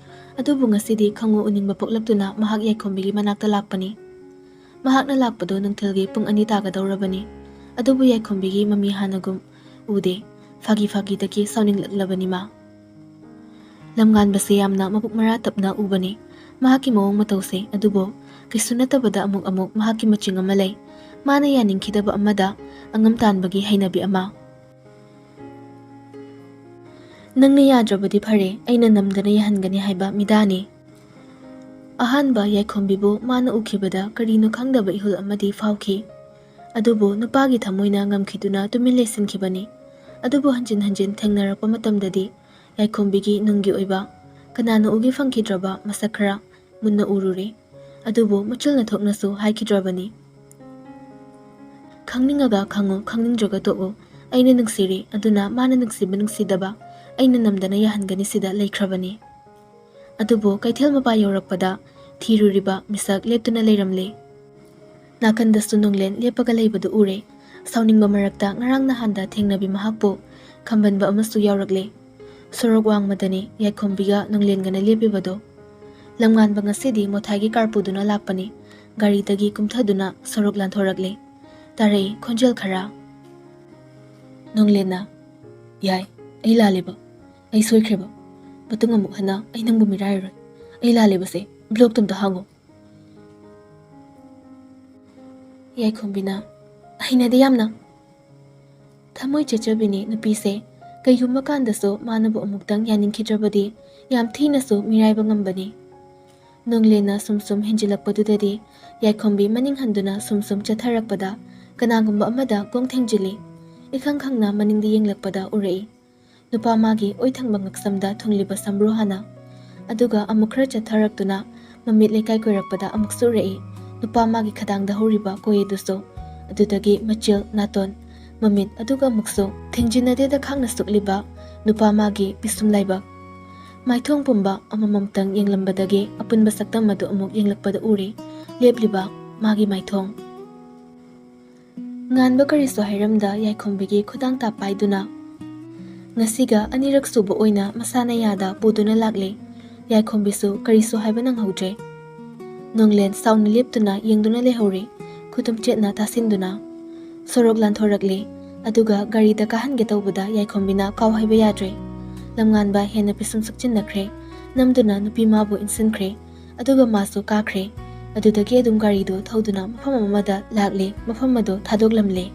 ꯑꯗꯨꯕꯨ ꯉꯁꯤꯗꯤ ꯈꯪꯎ ꯎꯅꯤꯡꯕ ꯄꯣꯛꯂꯛꯇꯨꯅ ꯃꯍꯥꯛ ꯌꯥꯏꯈꯣꯝꯕꯤꯒꯤ ꯃꯅꯥꯛꯇ ꯂꯥꯛꯄꯅꯤ꯫ ꯃꯍꯥꯛꯅ ꯂꯥꯛꯄꯗꯨ ꯅꯨꯡꯊꯤꯜꯒꯤ ꯄꯨꯡ ꯑꯅꯤ ꯇꯥꯒꯗꯧꯔꯕꯅꯤ꯫ ꯑꯗꯨꯕꯨ ꯌꯥꯏꯈꯣꯝꯕꯤꯒꯤ ꯃꯃꯤ ꯍꯥꯟꯅꯒꯨꯝ ꯎꯗꯦ꯫ ꯐꯥꯒꯤ ꯐꯥꯒꯤꯗꯒꯤ ꯁꯥꯎꯅꯤꯡꯂꯛꯂꯕꯅꯤ ꯃꯥ꯫ ꯂꯝꯉꯥꯟꯕꯁꯦ ꯌꯥꯝꯅ ꯃꯕꯨꯛ ꯃꯔꯥ ꯇꯞꯅ ꯎꯕꯅꯤ꯫ ꯃꯍꯥꯛꯀꯤ ꯃꯑꯣꯡ ꯃꯇꯧꯁꯦ ꯑꯗꯨꯕꯨ ꯀꯩꯁꯨ ꯅꯠꯇꯕꯗ ꯑꯃꯨꯛ ꯑꯃꯨꯛ ꯃꯍꯥꯛꯀꯤ ꯃꯆꯤꯡ ꯑꯃ ꯂꯩ꯫ ꯃꯥꯅ ꯌꯥꯅꯤꯡꯈꯤꯗꯕ ꯑꯃꯗ ꯑꯉꯝ ꯇꯥꯟꯕꯒꯤ ꯍꯩꯅꯕꯤ ꯑꯃ꯫ "ꯅꯪꯅ ꯌꯥꯗ꯭ꯔꯕꯗꯤ ꯐꯔꯦ, ꯑꯩꯅ ꯅꯝꯗꯅ ꯌꯥꯍꯟꯒꯅꯤ ꯍꯥꯏꯕ ꯃꯤꯗꯥꯅꯤ꯫" ꯑꯍꯥꯟꯕ ꯌꯥꯏꯈꯣꯝꯕꯤꯕꯨ ꯃꯥꯅ ꯎꯈꯤꯕꯗ ꯀꯔꯤꯅꯣ ꯈꯪꯗꯕ ꯏꯍꯨꯜ ꯑꯃꯗꯤ ꯐꯥꯎꯈꯤ꯫ ꯑꯗꯨꯕꯨ ꯅꯨꯄꯥꯒꯤ ꯊꯃꯣꯏꯅ ꯉꯝꯈꯤꯗꯨꯅ ꯇꯨꯃꯤꯟ ꯂꯩꯁꯤꯟꯈꯤꯕꯅꯤ꯫ ꯑꯗꯨꯕꯨ ꯍꯟꯖꯤꯟ ꯍꯟꯖꯤꯟ ꯊꯦꯡꯅꯔꯛꯄ ꯃꯇꯝꯗꯗꯤ ꯌꯥꯏꯈꯣꯝꯕꯤꯒꯤ ꯅꯨꯡꯒꯤ ꯑꯣꯏꯕ, ꯀꯅꯥꯅ ꯎꯒꯦ ꯐꯪꯈꯤꯗ꯭ꯔꯕ ꯃꯁꯛ ꯈꯔ ꯃꯨꯟꯅ ꯎꯔꯨꯔꯦ꯫ ꯑꯗꯨꯕꯨ ꯃꯆꯤꯜꯅ ꯊꯣꯛꯅꯁꯨ ꯍꯥꯏꯈꯤꯗ꯭ꯔꯕꯅꯤ꯫ "ꯈꯪꯅꯤꯡꯉꯒ ꯈꯪꯉꯨ, ꯈꯪꯅꯤꯡꯗ꯭ꯔꯒ ꯇꯣꯛꯎ꯫ ꯑꯩꯅ ꯅꯨꯡꯁꯤꯔꯤ, ꯑꯗꯨꯅ ꯃꯥꯅ ꯅꯨꯡꯁꯤꯕ ꯅꯨꯡꯁꯤꯗꯕ ꯑꯩꯅ ꯅꯝꯗꯅ ꯌꯥꯍꯟꯒꯅꯤ ꯁꯤꯗ ꯂꯩꯈ꯭ꯔꯕꯅꯤ"꯫ ꯑꯗꯨꯕꯨ ꯀꯩꯊꯦꯜ ꯃꯄꯥ ꯌꯧꯔꯛꯄꯗ ꯊꯤꯔꯨꯔꯤꯕ ꯃꯤꯁꯛ ꯂꯦꯞꯇꯨꯅ ꯂꯩꯔꯝꯂꯦ꯫ ꯅꯥꯀꯟꯗꯁꯨ ꯅꯣꯡꯂꯦꯟ ꯂꯦꯞꯄꯒ ꯂꯩꯕꯗꯨ ꯎꯔꯦ꯫ ꯁꯥꯎꯅꯤꯡꯕ ꯃꯔꯛꯇ ꯉꯔꯥꯡ ꯅꯍꯥꯟꯗ ꯊꯦꯡꯅꯕꯤ ꯃꯍꯥꯛꯄꯨ ꯈꯝꯕꯟꯕ ꯑꯃꯁꯨ ꯌꯥꯎꯔꯛꯂꯦ꯫ ꯁꯣꯔꯣꯛ ꯋꯥꯡꯃꯗꯅꯤ ꯌꯥꯏꯈꯣꯝꯕꯤꯒ ꯅꯣꯡꯂꯦꯟꯒꯅ ꯂꯦꯞꯄꯤꯕꯗꯣ꯫ ꯂꯝꯉꯥꯟꯕ ꯉꯁꯤꯗꯤ ꯃꯣꯊꯥꯏꯒꯤ ꯀꯥꯔ ꯄꯨꯗꯨꯅ ꯂꯥꯛꯄꯅꯤ꯫ ꯒꯥꯔꯤꯗꯒꯤ ꯀꯨꯝꯊꯗꯨꯅ ꯁꯣꯔꯣꯛ ꯂꯥꯟꯊꯣꯔꯛꯂꯦ꯫ ꯇꯥꯔꯛꯏ ꯈꯣꯟꯖꯦꯜ ꯈꯔ꯫ ꯅꯣꯡꯂꯦꯟꯅ, "ꯌꯥꯏ, ꯑꯩ ꯂꯥꯜꯂꯦꯕ꯫ ꯑꯩ ꯁꯣꯏꯈ꯭ꯔꯦꯕ꯫ ꯃꯇꯨꯡ ꯑꯃꯨꯛ ꯍꯟꯅ ꯑꯩ ꯅꯪꯕꯨ ꯃꯤꯔꯥꯏꯔꯔꯣꯏ꯫ ꯑꯩ ꯂꯥꯜꯂꯦꯕꯁꯦ ꯕ꯭ꯂꯣꯛꯇ ꯑꯝꯇ ꯍꯥꯡꯉꯣ"꯫ ꯌꯥꯏꯈꯣꯝꯕꯤꯅ, "ꯍꯩꯅꯗꯦ ꯌꯥꯝꯅ"꯫ ꯊꯃꯣꯏ ꯆꯦꯠꯆꯕꯤꯅꯤ ꯅꯨꯄꯤꯁꯦ꯫ ꯀꯩꯒꯨꯝꯕ ꯀꯥꯟꯗꯁꯨ ꯃꯥꯅꯕꯨ ꯑꯃꯨꯛꯇꯪ ꯌꯥꯅꯤꯡꯈꯤꯗ꯭ꯔꯕꯗꯤ ꯌꯥꯝ ꯊꯤꯅꯁꯨ ꯃꯤꯔꯥꯏꯕ ꯉꯝꯕꯅꯤ꯫ ꯅꯣꯡꯂꯦꯟꯅ ꯁꯨꯝ ꯁꯨꯝ ꯍꯦꯟꯖꯤꯜꯂꯛꯄꯗꯨꯗꯗꯤ ꯌꯥꯏꯈꯣꯝꯕꯤ ꯃꯅꯤꯡ ꯍꯟꯗꯨꯅ ꯁꯨꯝ ꯁꯨꯝ ꯆꯠꯊꯔꯛꯄꯗ ꯀꯅꯥꯒꯨꯝꯕ ꯑꯃꯗ ꯈꯣꯡ ꯊꯦꯡꯖꯤꯜꯂꯤ꯫ ꯏꯈꯪ ꯈꯪꯅ ꯃꯅꯤꯡꯗ ꯌꯦꯡꯂꯛꯄꯗ ꯎꯔꯛꯏ꯫ ꯅꯨꯄꯥ ꯃꯥꯒꯤ ꯑꯣꯏ ꯊꯪꯕ ꯉꯛꯁꯝꯗ ꯊꯨꯡꯂꯤꯕ ꯁꯝꯕ꯭ꯔꯨ ꯍꯥꯟꯅ꯫ ꯑꯗꯨꯒ ꯑꯃꯨꯛ ꯈꯔ ꯆꯠꯊꯔꯛꯇꯨꯅ ꯃꯃꯤꯠ ꯂꯩꯀꯥꯏ ꯀꯣꯏꯔꯛꯄꯗ ꯑꯃꯨꯛꯁꯨ ꯎꯔꯛꯏ꯫ ꯅꯨꯄꯥ ꯃꯥꯒꯤ ꯈꯗꯥꯡꯗ ꯍꯧꯔꯤꯕ ꯀꯣꯏ ꯑꯗꯨꯁꯨ꯫ ꯑꯗꯨꯗꯒꯤ ꯃꯆꯤꯜ, ꯅꯥꯇꯣꯟ, ꯃꯃꯤꯠ, ꯑꯗꯨꯒ ꯑꯃꯨꯛꯁꯨ ꯊꯦꯡꯖꯤꯟꯅꯗꯦꯗ ꯈꯥꯛꯅ ꯁꯨꯛꯂꯤꯕ ꯅꯨꯄꯥ ꯃꯥꯒꯤ ꯄꯤꯁꯨꯝ ꯂꯥꯏꯕꯛ꯫ ꯃꯥꯏꯊꯣꯡ ꯄꯨꯝꯕ ꯑꯃꯃꯝꯇꯪ ꯌꯦꯡꯂꯝꯕꯗꯒꯤ ꯑꯄꯨꯟꯕ ꯁꯛꯇꯝ ꯑꯗꯨ ꯑꯃꯨꯛ ꯌꯦꯡꯂꯛꯄꯗ ꯎꯔꯦ꯫ ꯂꯦꯞꯂꯤꯕ ꯃꯥꯒꯤ ꯃꯥꯏꯊꯣꯡ꯫ ꯉꯥꯟꯕ ꯀꯔꯤꯁꯨ ꯍꯥꯏꯔꯝꯗ ꯌꯥꯏꯈꯣꯝꯕꯤꯒꯤ ꯈꯨꯗꯥꯡ ꯇꯥꯞ ꯄꯥꯏꯗꯨꯅ ꯉꯁꯤꯒ ꯑꯅꯤꯔꯛ ꯁꯨꯕ ꯑꯣꯏꯅ ꯃꯁꯥꯅ ꯌꯥꯗ ꯄꯨꯗꯨꯅ ꯂꯥꯛꯂꯦ꯫ ꯌꯥꯏꯈꯣꯝꯕꯤꯁꯨ ꯀꯔꯤꯁꯨ ꯍꯥꯏꯕ ꯅꯪꯍꯧꯗ꯭ꯔꯦ꯫ ꯅꯣꯡꯂꯦꯟ ꯁꯥꯎꯅ ꯂꯦꯞꯇꯨꯅ ꯌꯦꯡꯗꯨꯅ ꯂꯩꯍꯧꯔꯦ, ꯈꯨꯇꯨꯝ ꯆꯦꯠꯅ ꯇꯥꯁꯤꯟꯗꯨꯅ꯫ ꯁꯣꯔꯣꯛ ꯂꯥꯟꯊꯣꯔꯛꯂꯦ, ꯑꯗꯨꯒ ꯒꯥꯔꯤꯗ ꯀꯥꯍꯟꯒꯦ ꯇꯧꯕꯗ ꯌꯥꯏꯈꯣꯝꯕꯤꯅ ꯀꯥꯎ ꯍꯥꯏꯕ ꯌꯥꯗ꯭ꯔꯦ꯫ ꯂꯝꯉꯥꯟꯕ ꯍꯦꯟꯅ ꯄꯤꯁꯨꯝ ꯁꯨꯛꯆꯤꯟꯅꯈ꯭ꯔꯦ, ꯅꯝꯗꯨꯅ ꯅꯨꯄꯤ ꯃꯥꯕꯨ ꯏꯟꯁꯤꯟꯈ꯭ꯔꯦ꯫ ꯑꯗꯨꯒ ꯃꯥꯁꯨ ꯀꯥꯈ꯭ꯔꯦ꯫ ꯑꯗꯨꯗꯒꯤ ꯑꯗꯨꯝ ꯒꯥꯔꯤꯗꯨ ꯊꯧꯗꯨꯅ ꯃꯐꯝ ꯑꯃꯗ ꯂꯥꯛꯂꯦ, ꯃꯐꯝ ꯑꯗꯨ ꯊꯥꯗꯣꯛꯂꯝꯂꯦ꯫